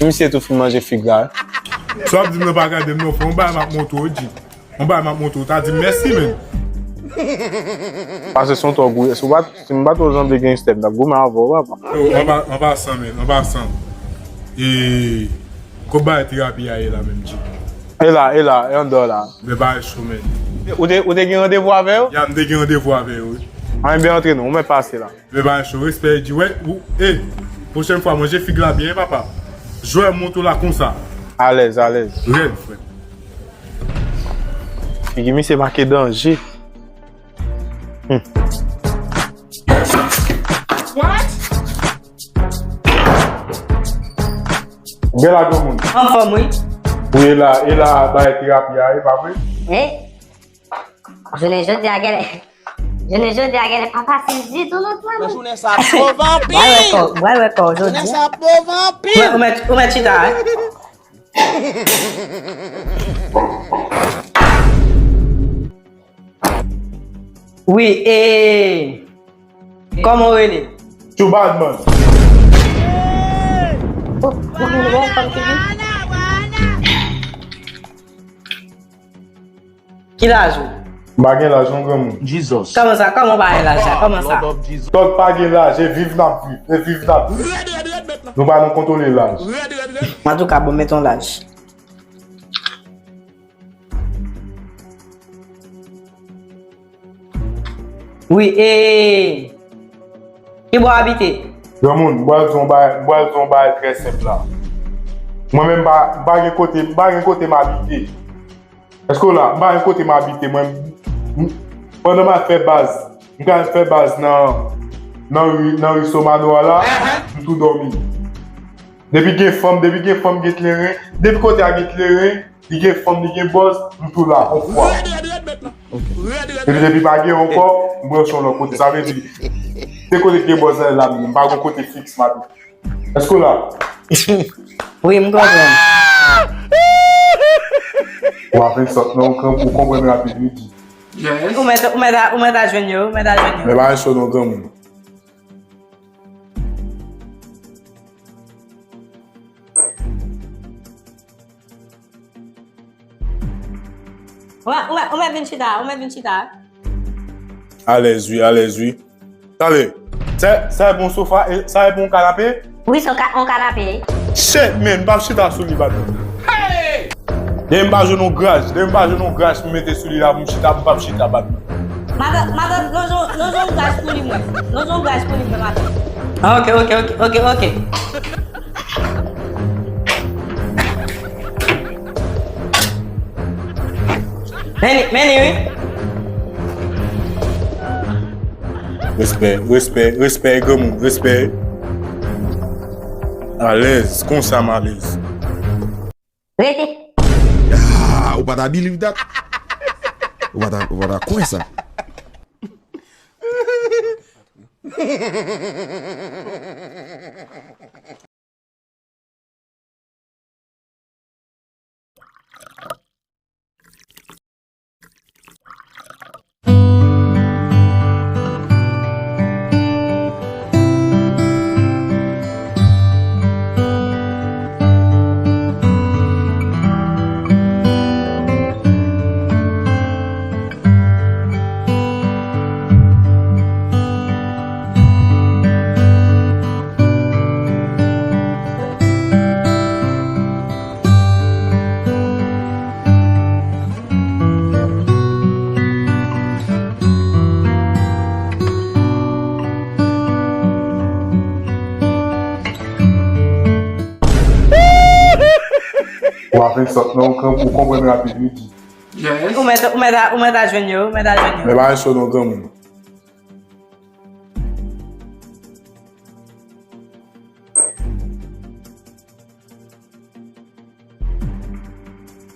Misye tou fin manje fig la, wi. Sa w ap di m nan pa gade m non, frè. Yon bagay m ap montre w, G. Yon bagay m ap montre w, ta di m mèsi, menm. Pase son tòg, wi. Si w pa, si m pa twò janbe gangstè, m t ap goumen avè w, papa. Yo, an pa, an pasan, menm, an pasan. E, kot bagay terapi a ye la menm, G? E la, e la, e andeyò la. Men bagay cho, menm. Ou te, ou te gen randevou avè yo? Ya, m te gen randevou avè yo, wi. An, ebyen, antre non, ou mèt pase la. Men bagay cho, respè, G. Wè, ou, e, pwochèn fwa, manje fig la byen, papa. Jwè, montre w la konsa. Alèz, alèz. Rèd, frè. Figi misye make danje. Hmm. What? Bèl a granmoun. Anfòm, wi. Wi, e la, e la, bay terapi a, e pa vre? Eh? Jounen jodi a, genlè, jounen jodi a, genlè pa fasil ditou, non, ti mamoun. Nan jounen sa, pwov anpil. Bwè wè kò, bwè wè kò, jodi. Jounen sa, pwov anpil. Ou mèt, ou mèt chita, hein? Wi, e, kòman w rele? Too bad, man. Oh, ou vin wè w kòm figi? Ki laj ou? M pa gen laj non, granmoun. Jesus. Kòman sa? Kòman w pa gen laj la? Kòman sa? Tòg pa gen laj, e viv n ap viv, e viv n ap viv. Nou pa nan kontwole laj. Antouka, bon, met yon laj. Wi, e, ki bò w abite? Granmoun, m pral di w yon bagay, m pral di w yon bagay trè senp la. Mwen menm, m pa, m pa gen kote, m pa gen kote m abite. Èske w la? M pa gen kote m abite, mwen. M, pandan m al fè baz, m ka al fè baz nan, nan ri, nan ri Somano a la, m tou dòmi. Depi gen fanm, depi gen fanm gen kleren, depi kote a gen kleren, li gen fanm, li gen bòz, m tou la, on fwa. Epi depi pa gen ankò, m branche yon lòt kote. Sa vle di, se kote ki gen bòz la, m pa gen kote fiks m abite. Èske w la? Wi, m konprann. Ou pa fè sòt non, ou konprann rapid, wi, di. Ou mèt, ou mèt a, ou mèt a jwenn yo, ou mèt a jwenn yo. Men pa cho non, granmoun. Ou mèt, ou mèt, ou mèt vin chita, ou mèt vin chita. Alèz wi, alèz wi. Tande, sa, sa e bon sofa, e, sa e bon kanape? Wi, se yon ka-, yon kanape. Shit, man, m p ap chita sou li, Batman. Depi m pa jwenn yon graj, depi m pa jwenn yon graj pou m mete sou li la, pou m chita, m p ap chita, Batman. Madan, madan, lonje, lonje yon graj pou li, mwen. Lonje yon graj pou li, mwen, madan. Ah, ok, ok, ok, ok, ok. Men li, men li, wi. Respè, respè, respè, granmoun, respè. Alèz, konsa m alèz. Rete. Ah, ou pa ta believe that? Ou pa ta, ou pa ta kwè sa? Ou pa fè sòt non, ou konprann rapid wi, di. Yes. Ou mèt, ou mèt a, ou mèt a jwenn yo, ou mèt a jwenn yo. Men pa fè sòt non, granmoun.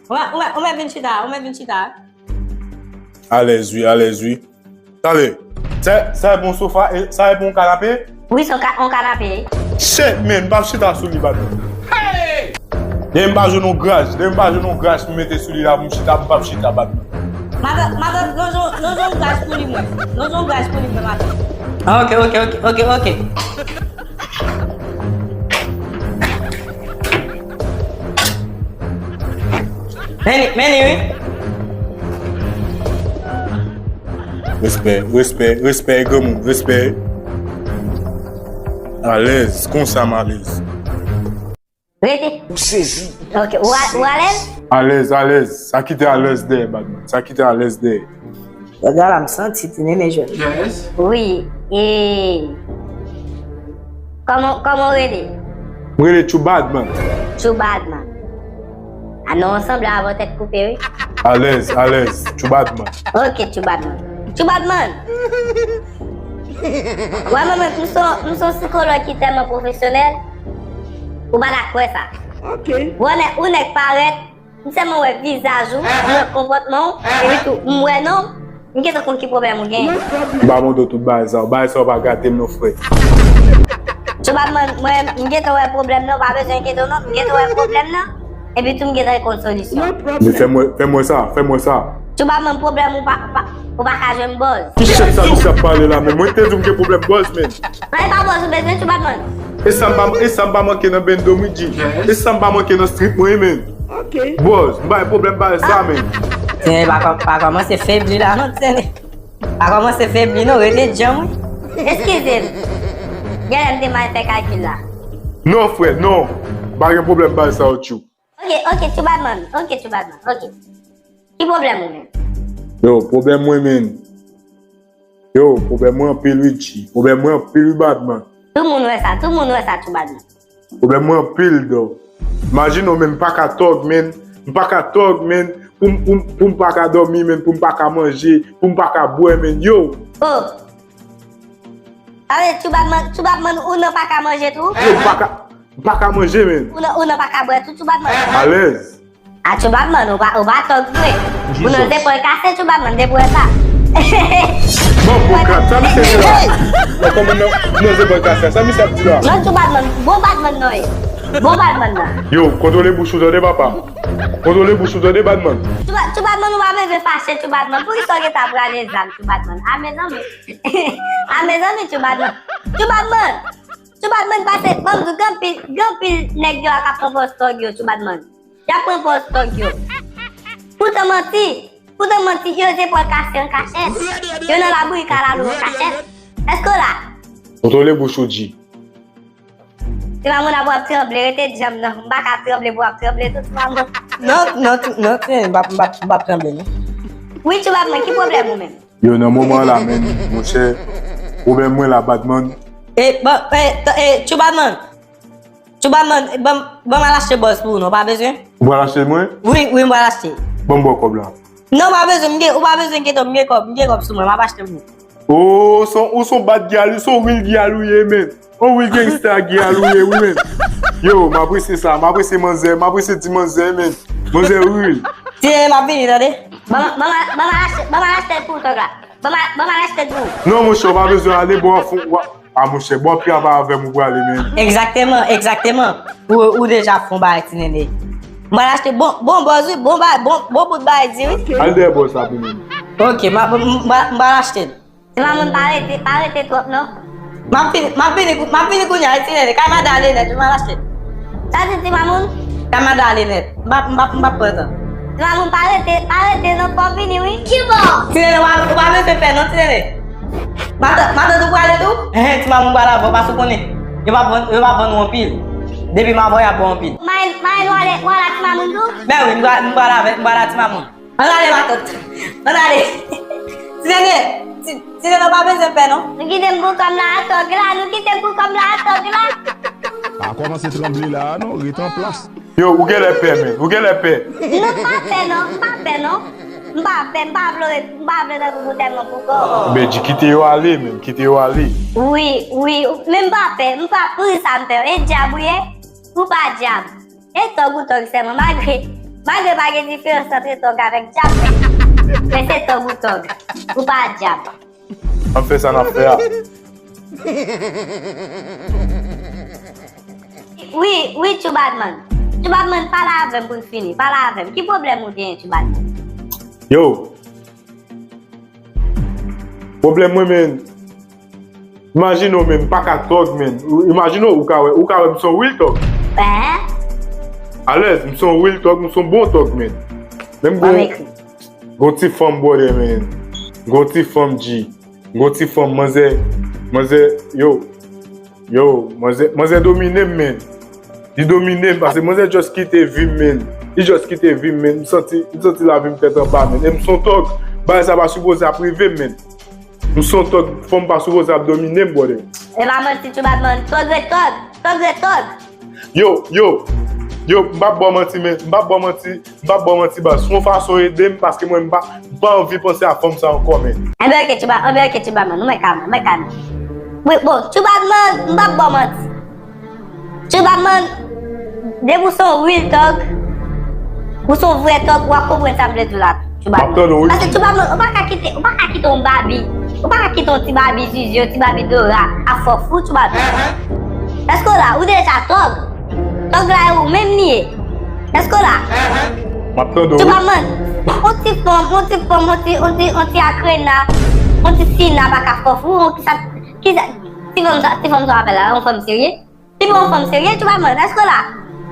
Ou mèt, ou mèt, ou mèt vin chita, ou mèt vin chita. Alèz wi, alèz wi. Tande, sa, sa e bon sofa, e, sa e bon kanape? Wi, se yon ka-, yon kanape. Shit, man, m p ap chita sou li, Batman. Depi m pa jwenn yon graj, depi m pa jwenn yon graj pou m mete sou li la, pou m chita, m p ap chita, Batman. Madan, madan, lonje, lonje yon graj pou li, mwen. Lonje yon graj pou li, mwen, madan. Ah, ok, ok, ok, ok, ok. Men li, men li, wi. Respè, respè, respè, granmoun, respè. Alèz, konsa m alèz. Rete. Ou sezi. Ok, ou a-, ou alèz? Alèz, alèz. Sa kite alèz dèyè, Batman. Sa kite alèz dèyè. Jodi a la, m santi ti nene jwenn. Yes. Wi, e, kòman, kòman w rele? M rele Tchoubadman. Tchoubadman. A non, w sanble avè w tèt koupe, wi. Alèz, alèz, Tchoubadman. Ok, Tchoubadman. Tchoubadman! Wè, mwen menm, m se yon, m se yon sikològ ki tèlman pwofesyonèl, ou pa ta kwè sa. Ok. Wè, nèg, ou nèg parèt, m sèlman wè vizaj ou, m wè konpòtman w, epi tou, m wè non, m gentan konn ki pwoblèm ou gen. M ba mande w tout bagay sa yo, bagay sa yo pa gate m non, frè. Tchoubadman, mwen, m gentan wè pwoblèm nan, ou pa bezwen enkyete w non, m gentan wè pwoblèm nan. Epi tou m gentan konn solisyon. Men fè m wè, fè m wè sa, fè m wè sa. Tchoubadman, pwoblèm ou pa, pa, ou pa ka jwenn bòz. Ki shit sa misye ap pale la, men mwen te di w m gen pwoblèm bòz, men. An, e pa bòz ou bezwen, Tchoubadman. E sa m pa, e sa m pa manke nan bendo m wi, G. E sa m pa manke nan street mwen, men. Ok. Bòz, m bay pwoblèm bagay sa, men. Tene, pa kò-, pa kòmanse febli la, non, Tene. Pa kòmanse febli, non, rete djanm, wi. Eskize m. Genlè m te mal fè kalkil la. Non, frè, non. Pa gen pwoblèm bagay sa yo, tchou. Ok, ok, Tchoubadman. Ok, Tchoubadman. Ok. Ki pwoblèm ou menm? Yo, pwoblèm mwen, men. Yo, pwoblèm mwen anpil, wi, G. Pwoblèm mwen anpil, wi, Badman. Tout moun wè sa, tout moun wè sa, Tchoubadman. Pwoblèm mwen anpil, dò. Imajine w, men, m pa ka tòg, men. M pa ka tòg, men. Pou m, pou m, pou m pa ka dòmi, men. Pou m pa ka manje, pou m pa ka bwè, men. Yo! Oh! Sa vle di Tchoubadman, Tchoubadman ou nan pa ka manje tou? Yo, m pa ka, m pa ka manje, men. Ou nan, ou nan pa ka bwè tou, Tchoubadman? Alèz. A Tchoubadman, ou pa, ou pa tòg vre. Ou nan zepòl kase, Tchoubadman, depi w wè sa. Bon, bon, krak, sa misye di la? Bon, kòman nan, nan zepòl kase, sa misye ap di la? Non, Tchoubadman, bon Badman non ye. Bon Badman nan. Yo, kontwole bouch ou tande, papa. Kontwole bouch ou tande, Badman. Tchouba-, Tchoubadman, ou pa bezwen fache, Tchoubadman. Poukisa w gentan ap rale zam, Tchoubadman? A mezanmi. A mezanmi, Tchoubadman. Tchoubadman. Tchoubadman, pase, ban m di w, gen anpil, gen anpil nèg yo a k ap pran pòz tòg yo, Tchoubadman. Y ap pran pòz tòg yo. Poutan manti, Poutan manti, yo se pòl kase an kachèt. Yo nan labri kalalou an kachèt. Èske w la? Kontwole bouch ou, G. Ti mamoun ap w ap tranble, rete djanm nan. M pa ka tranble pou w ap tranble tou, ti mamoun. Non, non, non, non, m p ap, m p ap, m p ap tranble, non. Wi, Tchoubadman, ki pwoblèm ou menm? Yo, nan moman la, menm, monchè, pwoblèm mwen la, Badman. E, bon, e, t-, e, Tchoubadman. Tchoubadman, ban m, ban m al achte bòz pou ou, non, pa bezwen? Ou pral achte l mwen? Wi, wi, m pral achte. Ban m ba w kòb la. Non, pa bezwen, m gen, ou pa bezwen enkyete w, m gen kòb, m gen kòb sou mwen, m ap achte l pou ou. Oh, son, ou son bad gyal, ou son real gyal ou ye, men. On real gangsta gyal ou ye, wi, men. Yo, m apresye sa, m apresye manzè, m apresye ti manzè, men. Manzè real. Ti nene, m ap vini, tande. Ban m, ban m, ban m al achte, ban m al achte l pou ou, tòg la. Ban m al, ban m al achte l pou ou. Non, monchè, ou pa bezwen ale, bon, fon, wa-, a, monchè, bon, pi apa avè m ou prale, men. Egzakteman, egzakteman. Ou, ou deja fon bagay, ti nene. M pral achte bon, bon bòz, wi, bon bagay, bon, bon bout bagay, di, wi. Al dèyè bòz la pou mwen. Ok, m a, m, m, m pral achte l. Ti mamoun, pa rete, pa rete twòp, non. M ap vini, m ap vini, m ap vini kounye a, wi, ti nene. Kay madan ale nèt, wi, m al achte l. Sa di ti mamoun? Kay madan ale nèt. M p ap, m p ap, m p ap pran tan. Ti mamoun, pa rete, pa rete, non, fò w vini, wi. Kibò? Ti nene, w pa, w pa bezwen pè, non, ti nene. Matant, matant ou prale tou? Hen, ti mamoun pral avè w, paske w konnen. Yo p ap vann, yo p ap vann ou anpil. Depi m avè w, y ap ba w anpil. Mayen, mayen, w ale, w ale ak ti mamoun tou? Ben wi, m pral, m pral avè, m pral ak ti mamoun. Ann ale, matant. Ann ale. Ti nene, ti, ti nene, w pa bezwen pè, non. Nou kite m pou kòm la a tòg la, nou kite m pou kòm la a tòg la. Pa kòmanse tranble la a, non, ret an plas. Yo, ou genlè pè, men. Ou genlè pè. Non, m pa pè, non. M pa pè, non. M pa pè, m pa vle, m pa vle tankou pou tèlman pou kò. Men, di kite yo ale, men. Kite yo ale. Wi, wi. Men m pa pè. M pa, pouri sa m pè. E dyab ou ye? Ou pa dyab. E tòg ou tòg sèlman. Malgre, malgre pa gen diferans antre tòg avèk dyab, men, men se tòg ou tòg. Ou pa dyab. Ann fè sa n ap fè a. Wi, wi, Tchoubadman. Tchoubadman, pale avè m pou n fini. Pale avè m. Ki pwoblèm ou genyen, Tchoubadman? Yo. Pwoblèm mwen, men. Imajine w, men, m pa ka tòg, men. Imajine w, ou ka wè, ou ka wè m se yon real tòg. Alèz, m se yon real tòg, m se yon bon tòg, men. Men m gon, gon ti fanm brother, men. Gon ti fanm G. Gon ti fanm, manzè, manzè, yo, yo, manzè, manzè domine m, men. Li domine m, paske manzè just kite vi m, men. Li just kite vi m, men. M santi, m santi lavi m tèt anba, men. E m se yon tòg, bagay sa pa sipoze ap rive m, men. M se yon tòg, fanm pa sipoze ap domine m, brother. E pa manti, Tchoubadman, tòg ret tòg, tòg ret tòg. Yo, yo, yo, m p ap ba w manti, men, m p ap ba w manti, m p ap ba w manti, baz. Se yon fason ede m, paske mwen, m pa, m pa anvi panse a fanm sa ankò, men. Enben, ok, Tchouba, enben, ok, Tchouba, man, ou mèt kalme, ou mèt kalme. Wi, bon, Tchouba, man, m p ap ba w manti. Tchouba, man, depi w se yon real tòg, ou se yon vrè tòg, w ap konprann sa m vle di w la. Tchouba. M ap tann ou, wi. Paske Tchouba, ou pa ka kite, ou pa ka kite yon babi, ou pa ka kite yon ti babi Zizi, yon ti babi Dora ap fè w fou, Tchouba. Èske w la? Ou deja tòg. Tòg la e ou menm li ye. Èske w la? M ap tann ou, wi. Tchouba, man, yon ti fanm, yon ti fanm, yon ti, yon ti, yon ti akrena, yon ti sina pa ka fè w fou, yon kisa, kisa, ti fanm sa, ti fanm sa w ap fè la, yon fanm serye? Li pa yon fanm serye, Tchouba, man, èske w la?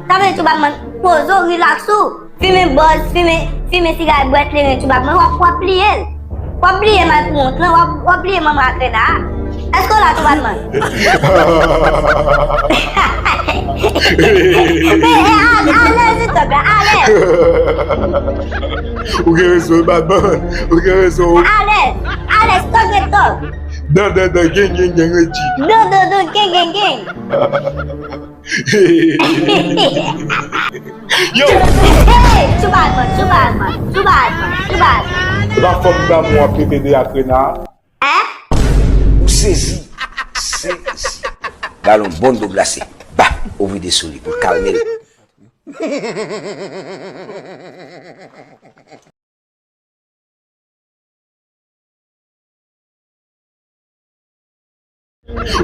Sa vle di Tchouba, man, poze w, relax ou. Fimen bòz, fimen, fimen sigarèt, bwè kleren, Tchouba, man, w ap, w ap bliye l. W ap bliye malpouwont lan, w ap, w ap bliye manman akrena a. Èske w la, Tchouba, man? Men, e, a, alèz, wi, tòg la, alèz. Ou gen rezon, wi, Badman. Ou gen rezon. Alèz, alèz, tòg ret tòg. Dan, dan, dan, gen, gen, gen, wi, G. Dan, dan, dan, gen, gen, gen. Yo! Hey! Tchouba, man, Tchouba, man, Tchouba, man, Tchouba. Se pa fanm damou w ap pete de akrena a? Hein? Ou sezi. Sezi. Ba l yon bon do glase. Ba, ouvri de sou li pou l kalme l.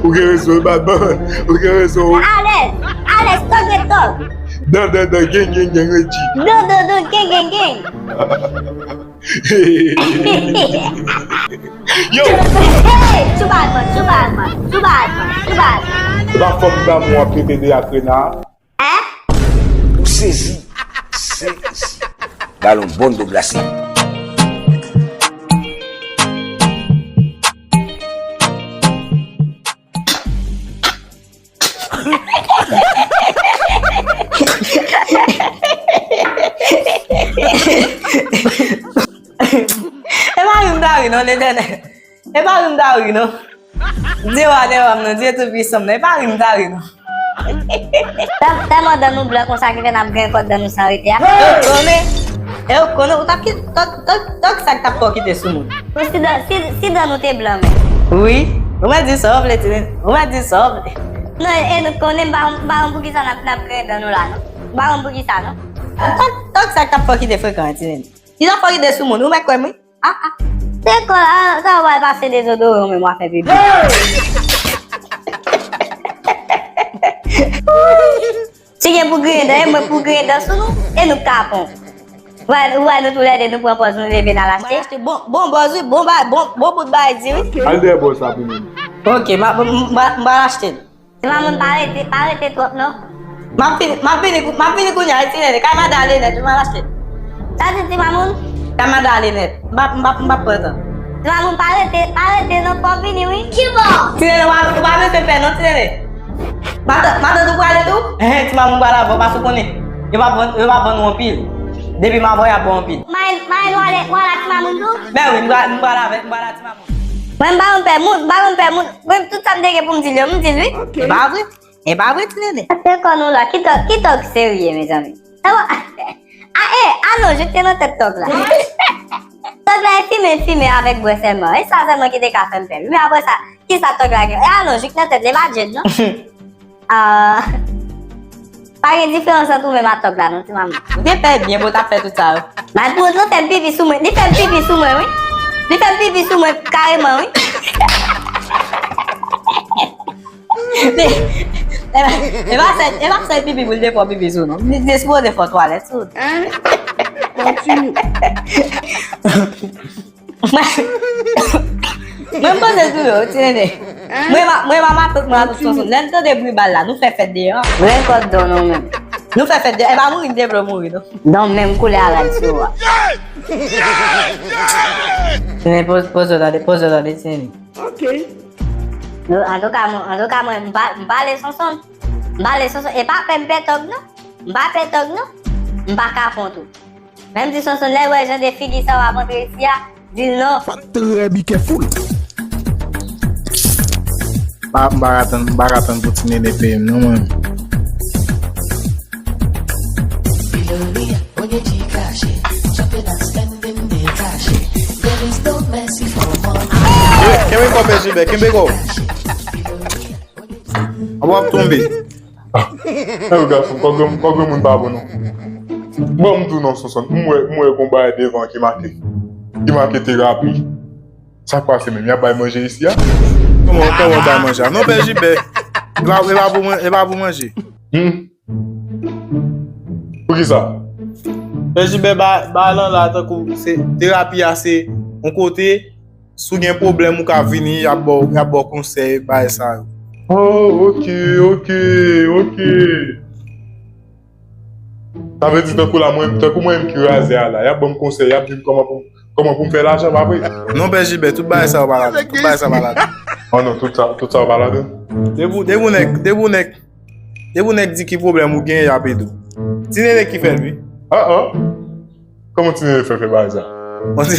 Ou gen rezon, Badman. Ou gen rezon. Alèz, alèz, tòg ret tòg. Dan, dan, dan, gen, gen, gen, wi, G. Dan, dan, dan, gen, gen, gen. Yo! Hey! Tchouba, man, Tchouba, man, Tchouba, man, Tchouba. Se pa fanm damou w ap pete de akrena a? Hein? Ou sezi. Sezi. Ba l yon bon do glase. E pa ri m ta ri non, Letènèl. E pa ri m ta ri non. Dye wa dye wa m nan, Dye Toupisan m nan, e pa ri m ta ri non. Tèl-, tèlman dan nou blan konsa ki fè n ap griyen kòd dan nou san rete a. E w konnen, e w konnen, ou t ap kite, tòg, tòg, tòg sa k t ap fè w kite sou moun. Bon, si dan, si, si dan nou te blan menm. Wi, ou mèt di sa w vle, timoun. Ou mèt di sa w vle. Non, e, e nou konnen, m pa, m pa konn poukisa n ap, n ap griyen dan nou la, non. M pa konn poukisa, non. Tòg, tòg sa k t ap fè w kite frekan an, timoun. Li t ap fè w kite sou moun, ou mèt kwè m, wi. Ah, ah. Se kò la, sa w al pase dezodoran menm w a fè pipi. Si gen pou griyen dan, e mwen pou griyen dan sou nou, e nou kapon. Ou wè, ou wè nou toulède, nou pran pòz, nou leve n al achte. Bon, bon bòz, wi, bon bay, bon, bon bout bay di, wi. Al dèyè bòz sa pou mwen. Ok, m a, m, m, m, m pral achte l. Ti mamoun pa rete, pa rete twòp non. M ap vini, m ap vini, m ap vini kounye a, wi, ti nene, kay madan Lenèt, m al achte. Sa di ti mamoun? Kay madan Lenèt, m p ap, m p ap, m p ap pran tan. Ti mamoun pa rete, pa rete non, fò w vini, wi. Kibò? Ti nene, w pa, w pa bezwen pè non, ti nene. Matant, matant ou prale tou? Enhen, ti mamoun pral avè w, paske w konnen. Yo p ap vann, yo p ap vann ou anpil. Depi m avè w, y ap ba w anpil. Mayen, mayen w ale, w ale ak ti mamoun tou? Ben wi, m pral, m pral avè, m pral ak ti mamoun. Mwen m pa konn pè moun, m pa konn pè moun. Mwen tout sa m te gen pou m di l yo, m di l wi. E pa vre? E pa vre, ti nene? Pase kò nou la, ki tòg, ki tòg serye, mezanmi? Sa va? A, e, a non, jete nan tèt tòg la. Tòg la e fimen, fimen avèk bwè sèlman. E sa sèlman ki te ka fè m pè. Men apre sa, ki sa tòg la gen? E a non, jete nan tèt li, e pa djèd non. Ah, pa gen diferans ant ou menm ak tòg la non, ti mamoun. Ou te fè byen pou w t ap fè tout sa yo. Malpwòt lan fè m pipi sou mwen. Li fè m pipi sou mwen, wi. Li fè m pipi sou mwen kareman, wi. Li, e pa, e pa sèl, e pa sèl pipi pou l te fè w pipi sou non. Li te sipoze fè w twalèt sou. Kontinye. Mwen, mwen poze tou yo, ti nene. Mwen, ma, mwen, ma, matant mwen ak Sonson, lè n tande bri bal la, nou fè fèt deyò. Griyen kòd dan w non menm. Nou fè fèt deyò. E pa mouri m te vle w mouri non. Dan w menm koulè a rad sou ou a. Ti nene, poze, poze w tande, poze w tande, ti nene. Ok. Antouka, mwen, antouka, mwen, m pa, m pale Sonson. M pale Sonson. E pa pè m pè tòg non. M pa pè tòg non. M pa kapon tou. Menm si Sonson lè l wè jan de figi sa w ap antre isi a, di l non. Trè be careful. Pa, m pa ka tann, m pa ka tann pou ti nene peye m non mwen. Kenbe, kenbe kò pè Jilbè, kenbe kò. An w ap tonbe. Ew gason, kò granmoun pa bon non. Bon, m di w non, Sonson, m wè, m wè gon bagay devan ki make, ki make terapi. Sa k pase menm? Y ap bay manje isi a? Kòman, kòman bay manje a? Non, pè Jilbè. E pa, e pa pou mwen, e pa pou manje. Hmm. Poukisa? Pè Jilbè, ba, ba lan la tankou se terapi a, se yon kote, si w gen pwoblèm, ou ka vini, y ap ba w, y ap ba w konsèy, bagay sa yo. Oh, ok, ok, ok. Sa vle di tankou la, mwen, tankou mwen menm ki razè a la, y ap ban m konsèy, y ap di m kòman pou, kòman pou m fè lajan, pa vre? Non, pè Jilbè, tout bagay sa yo pa ladan, tout bagay sa pa ladan. Oh non, tout sa, tout sa yo pa ladan. Depi w, depi w nèg, depi w nèg, depi w nèg di ki pwoblèm ou gen, y ap ede w. Ti nene ki fè l, wi. Ah, ah. Kòman ti nene fè fè bagay sa? Bon, ti,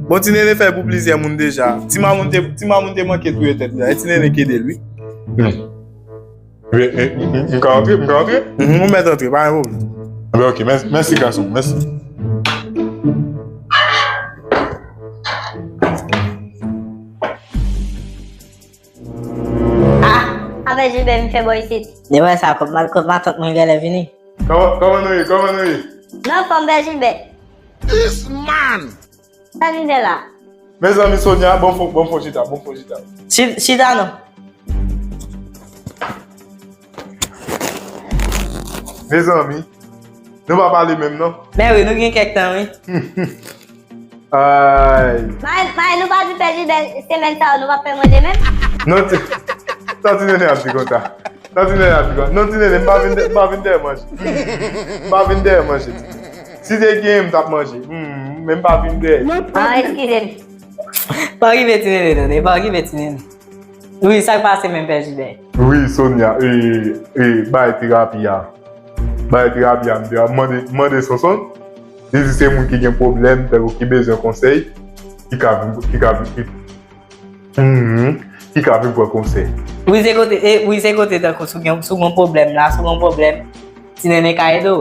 bon, ti nene fè pou plizyè moun deja. Ti mamoun te, ti mamoun te manke touye tèt li la. E ti nene ki ede l, wi. Hmm. Wi, e, m, m, m ka antre, m ka antre? Mhm, ou mèt antre, pa gen pwoblèm. Anben, ok, mèsi, mèsi gason, mèsi. Ah, avè Jilbè vin fè bò isit. Li wè sa, kòm, kòm matant mwen genlè vini. Kòman, kòman nou ye? Kòman nou ye? Nan fòm, pè Jilbè. This man! Sa li fè la? Mezanmi, Sonia, bon fò, bon fò chita, bon fò chita. Chi-, chita non. Mezanmi, nou pa pale menm non. Men wi, nou gen kèk tan, wi. Ay. May, may, nou pa di pè Jilbè semèn sa yo, nou pa fè manje menm? Non, ti, sa ti nene ap di konsa. Sa ti nene ap di konsa. Non, ti nene, m pa vin dè-, m pa vin dèyè manje. M pa vin dèyè manje. Si te gen, m t ap manje. Hmm, men m pa vin dèyè. Ah, eskize m. Pa okipe ti nene, non, pa okipe ti nene. Wi, sa k pase menm, pè Jilbè? Wi, Sonia, e, e, bay terapi a. Bay terapi a, m te ap mande, mande Sonson. Zizi se moun ki gen pwoblèm, tankou ki bezwen konsèy, ki ka vin, ki ka vin, ki, mhm, ki ka vin pran konsèy. Wi, se kote, e, wi, se kote tankou si w gen, si w gen pwoblèm la, si w gen pwoblèm, Ti Nene ka ede w.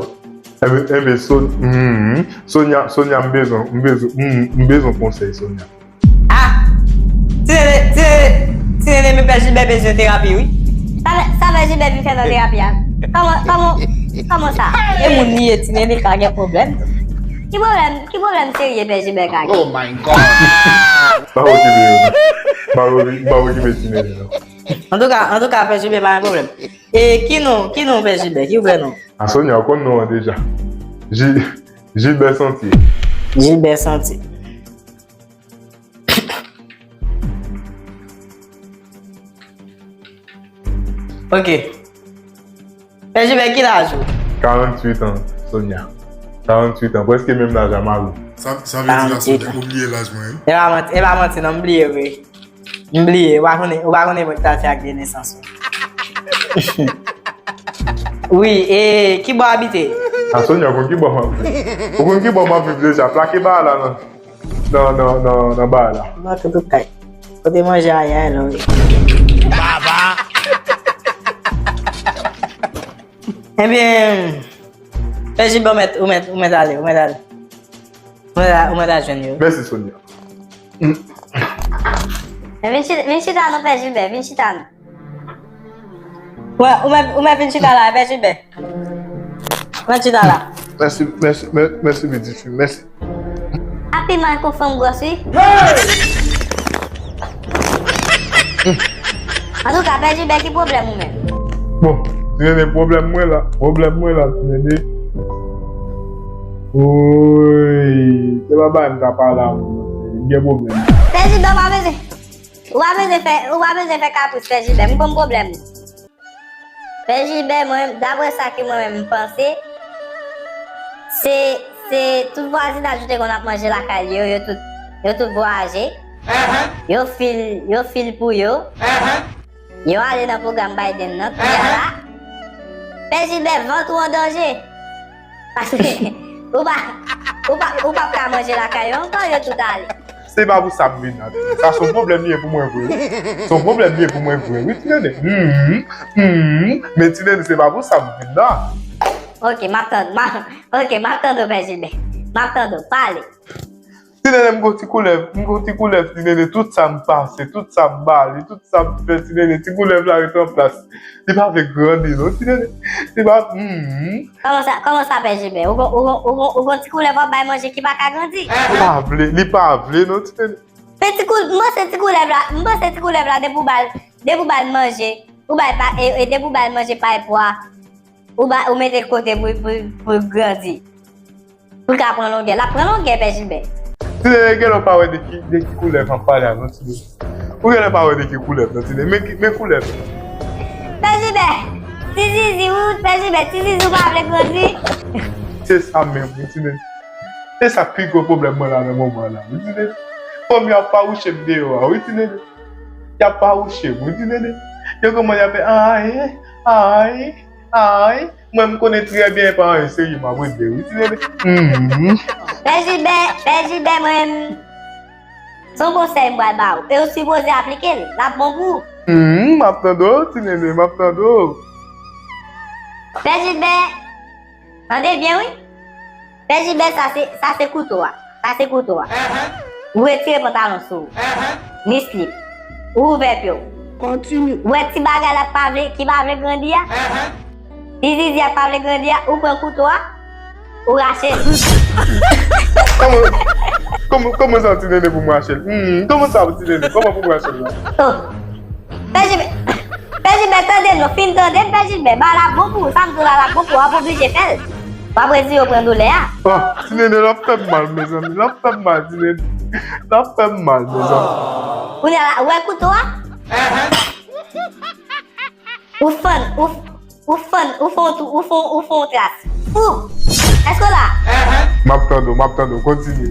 Enben, enben, Son-, mhm. Sonia, Sonia, m bezwen, m bezwen, mhm, m bezwen konsèy, Sonia. Ah! Ti Nene, Ti Nene, Ti Nene, men Pè Jilbè bezwen terapi, wi. Sa fè, sa fè Jilbè vin fè nan terapi a. Kòman, kòman, kòman sa? E moun li ye, Ti Nene ka gen pwoblèm. Ki pwoblèm, ki pwoblèm serye Pè Jilbè ka gen? Oh my God! Pa okipe yo, non. Pa okipe, pa okipe Ti Nene, non. Antouka, antouka, Pè Jilbè pa gen pwoblèm. E ki non, ki non Pè Jilbè? Ki vrè non? A Sonia, ou konn non an deja. Ji-, Jilbè Santi. Jilbè Santi. Ok. Pè Jilbè, ki laj ou? Karanntuit an, Sonia. Karanntuit an, prèske menm laj a mari w. Sa, sa vle di la, Sonia, ou bliye laj mwen, wi. E pa manti, e pa manti, non, m bliye vre. M bliye, ou pa konnen, ou pa konnen mwen ki t al fè ak de nesans ou. Wi, e ki bò w abite? A Sonia, ou konn ki bò m ap viv. Ou konn ki bò m ap viv deja. Plake ba la nan, nan, nan, nan, nan ba la. M antre tout kay. Kote manje a ye a, non. Baba! Ebyen, Pè Jilbè, ou mèt, ou mèt, ou mèt ale, ou mèt ale. Ou mèt a-, ou mèt al jwenn yo. Mèsi, Sonia. Vin chita, vin chita non, Pè Jilbè, vin chita non. Wè, ou mèt, ou mèt vin chita la, Pè Jilbè. Ou mèt chita la. Mèsi, mèsi, mè-, mèsi, pitit fi, mèsi. Api man kon fanm gwòs, wi. Antouka, Pè Jilbè, ki pwoblèm ou menm? Bon, Ti Nene, pwoblèm mwen la, pwoblèm mwen la, Ti Nene. Woy, se pa bagay m ka pale avè w, non, m gen pwoblèm. Pè Jilbè, ou pa bezwen, ou pa bezwen fè, ou pa bezwen fè kapris, Pè Jilbè, m konn pwoblèm ou. Pè Jilbè, mwen, daprè sa ke mwen menm m panse, se, se tout vwazinaj ou te konn ap manje lakay li yo, yo tout, yo tout vwayaje. Yo fil, yo fil pou yo. Yo ale nan pwogram Biden nan, kounye a la. Pè Jilbè, vant ou an danje. Paske ou pa, ou pa, ou p ap ka manje lakay yo ankò, yo tout ale. Se pa pou sa m vin la. Sa se yon pwoblèm li ye pou mwen vre, wi. Se yon pwoblèm li ye pou mwen vre, wi, Ti Nene. Mhm, mhm. Men Ti Nene, se pa pou sa m vin la. Ok, m ap tann, m ap, ok, m ap tande w, Pè Jilbè. M ap tande w, pale. Ti Nene, m gon ti koulèv, m gon ti koulèv, Ti Nene, tout sa m pase, tout sa m bale, tout sa m fè, Ti Nene, ti koulèv la rete an plas. Li pa vle grandi, non, Ti Nene. Li pa, mhm. Kòman sa, kòman sa, Pè Jilbè? Ou gon, ou gon, ou gon, ou gon ti koulèv w ap bay manje ki pa ka grandi? Li pa vle, li pa vle, non, Ti Nene. Men ti koul-, m panse ti koulèv la, m panse ti koulèv la, depi w ba l, depi w ba l manje, ou bay pa, e, e depi w ba l manje pay pwa, ou ba, ou mete l kote pou, pou, pou l grandi. Pou l ka pran longè. L ap pran longè, Pè Jilbè. Ti Nene, genlè w pa wè de ki, de ki koulèv m ap pale a, non, Ti Nene. Ou genlè pa wè de ki koulèv, non, Ti Nene. Men ki, men koulèv. Pè Jilbè, ti zizi, ou, Pè Jilbè, ti zizi, ou pa vle grandi. Se sa menm, wi, Ti Nene. Se sa pi gwo pwoblèm mwen la nan moman la, wi, Ti Nene. Fanmi ap fawouche m deyò a, wi, Ti Nene. Y ap fawouche m, wi, Ti Nene. Yo kòmanse ap fè, ay, ay, ay. Mwen, m konnen trè byen e pa anyen serye m ap regle, wi, Ti Nene. Mhm. Pè Jilbè, Pè Jilbè, mwen, se yon konsèy m pral ba ou. E ou sipoze aplike l. L ap bon pou ou. Mhm, m ap tande w, Ti Nene, m ap tande w. Pè Jilbè, tande byen, wi. Pè Jilbè, sa se, sa se kouto a. Sa se kouto a. Ou retire pantalon sou ou. Ni slip. Ou ouvè pye w. Ou wè ti bagay la pa vle, ki pa vle grandi a? Ti zizi a pa vle grandi a, ou pran kouto a, ou rache l. Kòman, kòman, kòman sa, Ti Nene, pou m rache l? Hmm, kòman sa, Ti Nene? Kòman pou m rache l la? Oh. Pè Jilbè, Pè Jilbè, tande non, fin tande m, Pè Jilbè. Ba la bon pou ou, sa m di w la, la bon pou ou, w ap oblije fè l. W ap redi yo pran doulè a. Ah, Ti Nene, l ap fè m mal, mezanmi. L ap fè m mal, Ti Nene. L ap fè m mal, mezanmi. Kounye a la, ou wè kouto a? Ou fann, ou, ou fann, ou fè yon tou, ou fè, ou fè yon tras. Ou! Èske w la? M ap tande w, m ap tande w. Kontinye.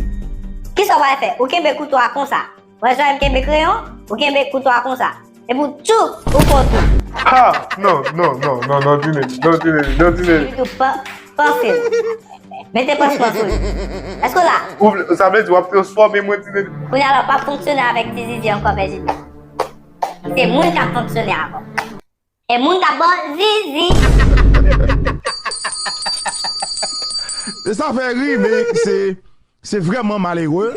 Kisa w pral fè? Ou kenbe kouto a konsa. Wè jan m kenbe kreyon, ou kenbe kouto a konsa. Epi w tchou, ou fè yon tou. Ha! Non, non, non, non, non, Ti Nene, non, Ti Nene, non, Ti Nene. Epi tou pa, panse l. Mete pansman sou li. Èske w la? Ou vle- Sa vle di w ap transfòme mwen ti nene. Kounye a la, w p ap fonksyone avèk ti zizi ankò, Vèjini. Se moun k ap fonksyone avè w. E moun k ap ba w zizi. E sa fè ri, men se se vrèman malere.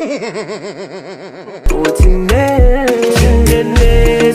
Pou ti nene, ti nene,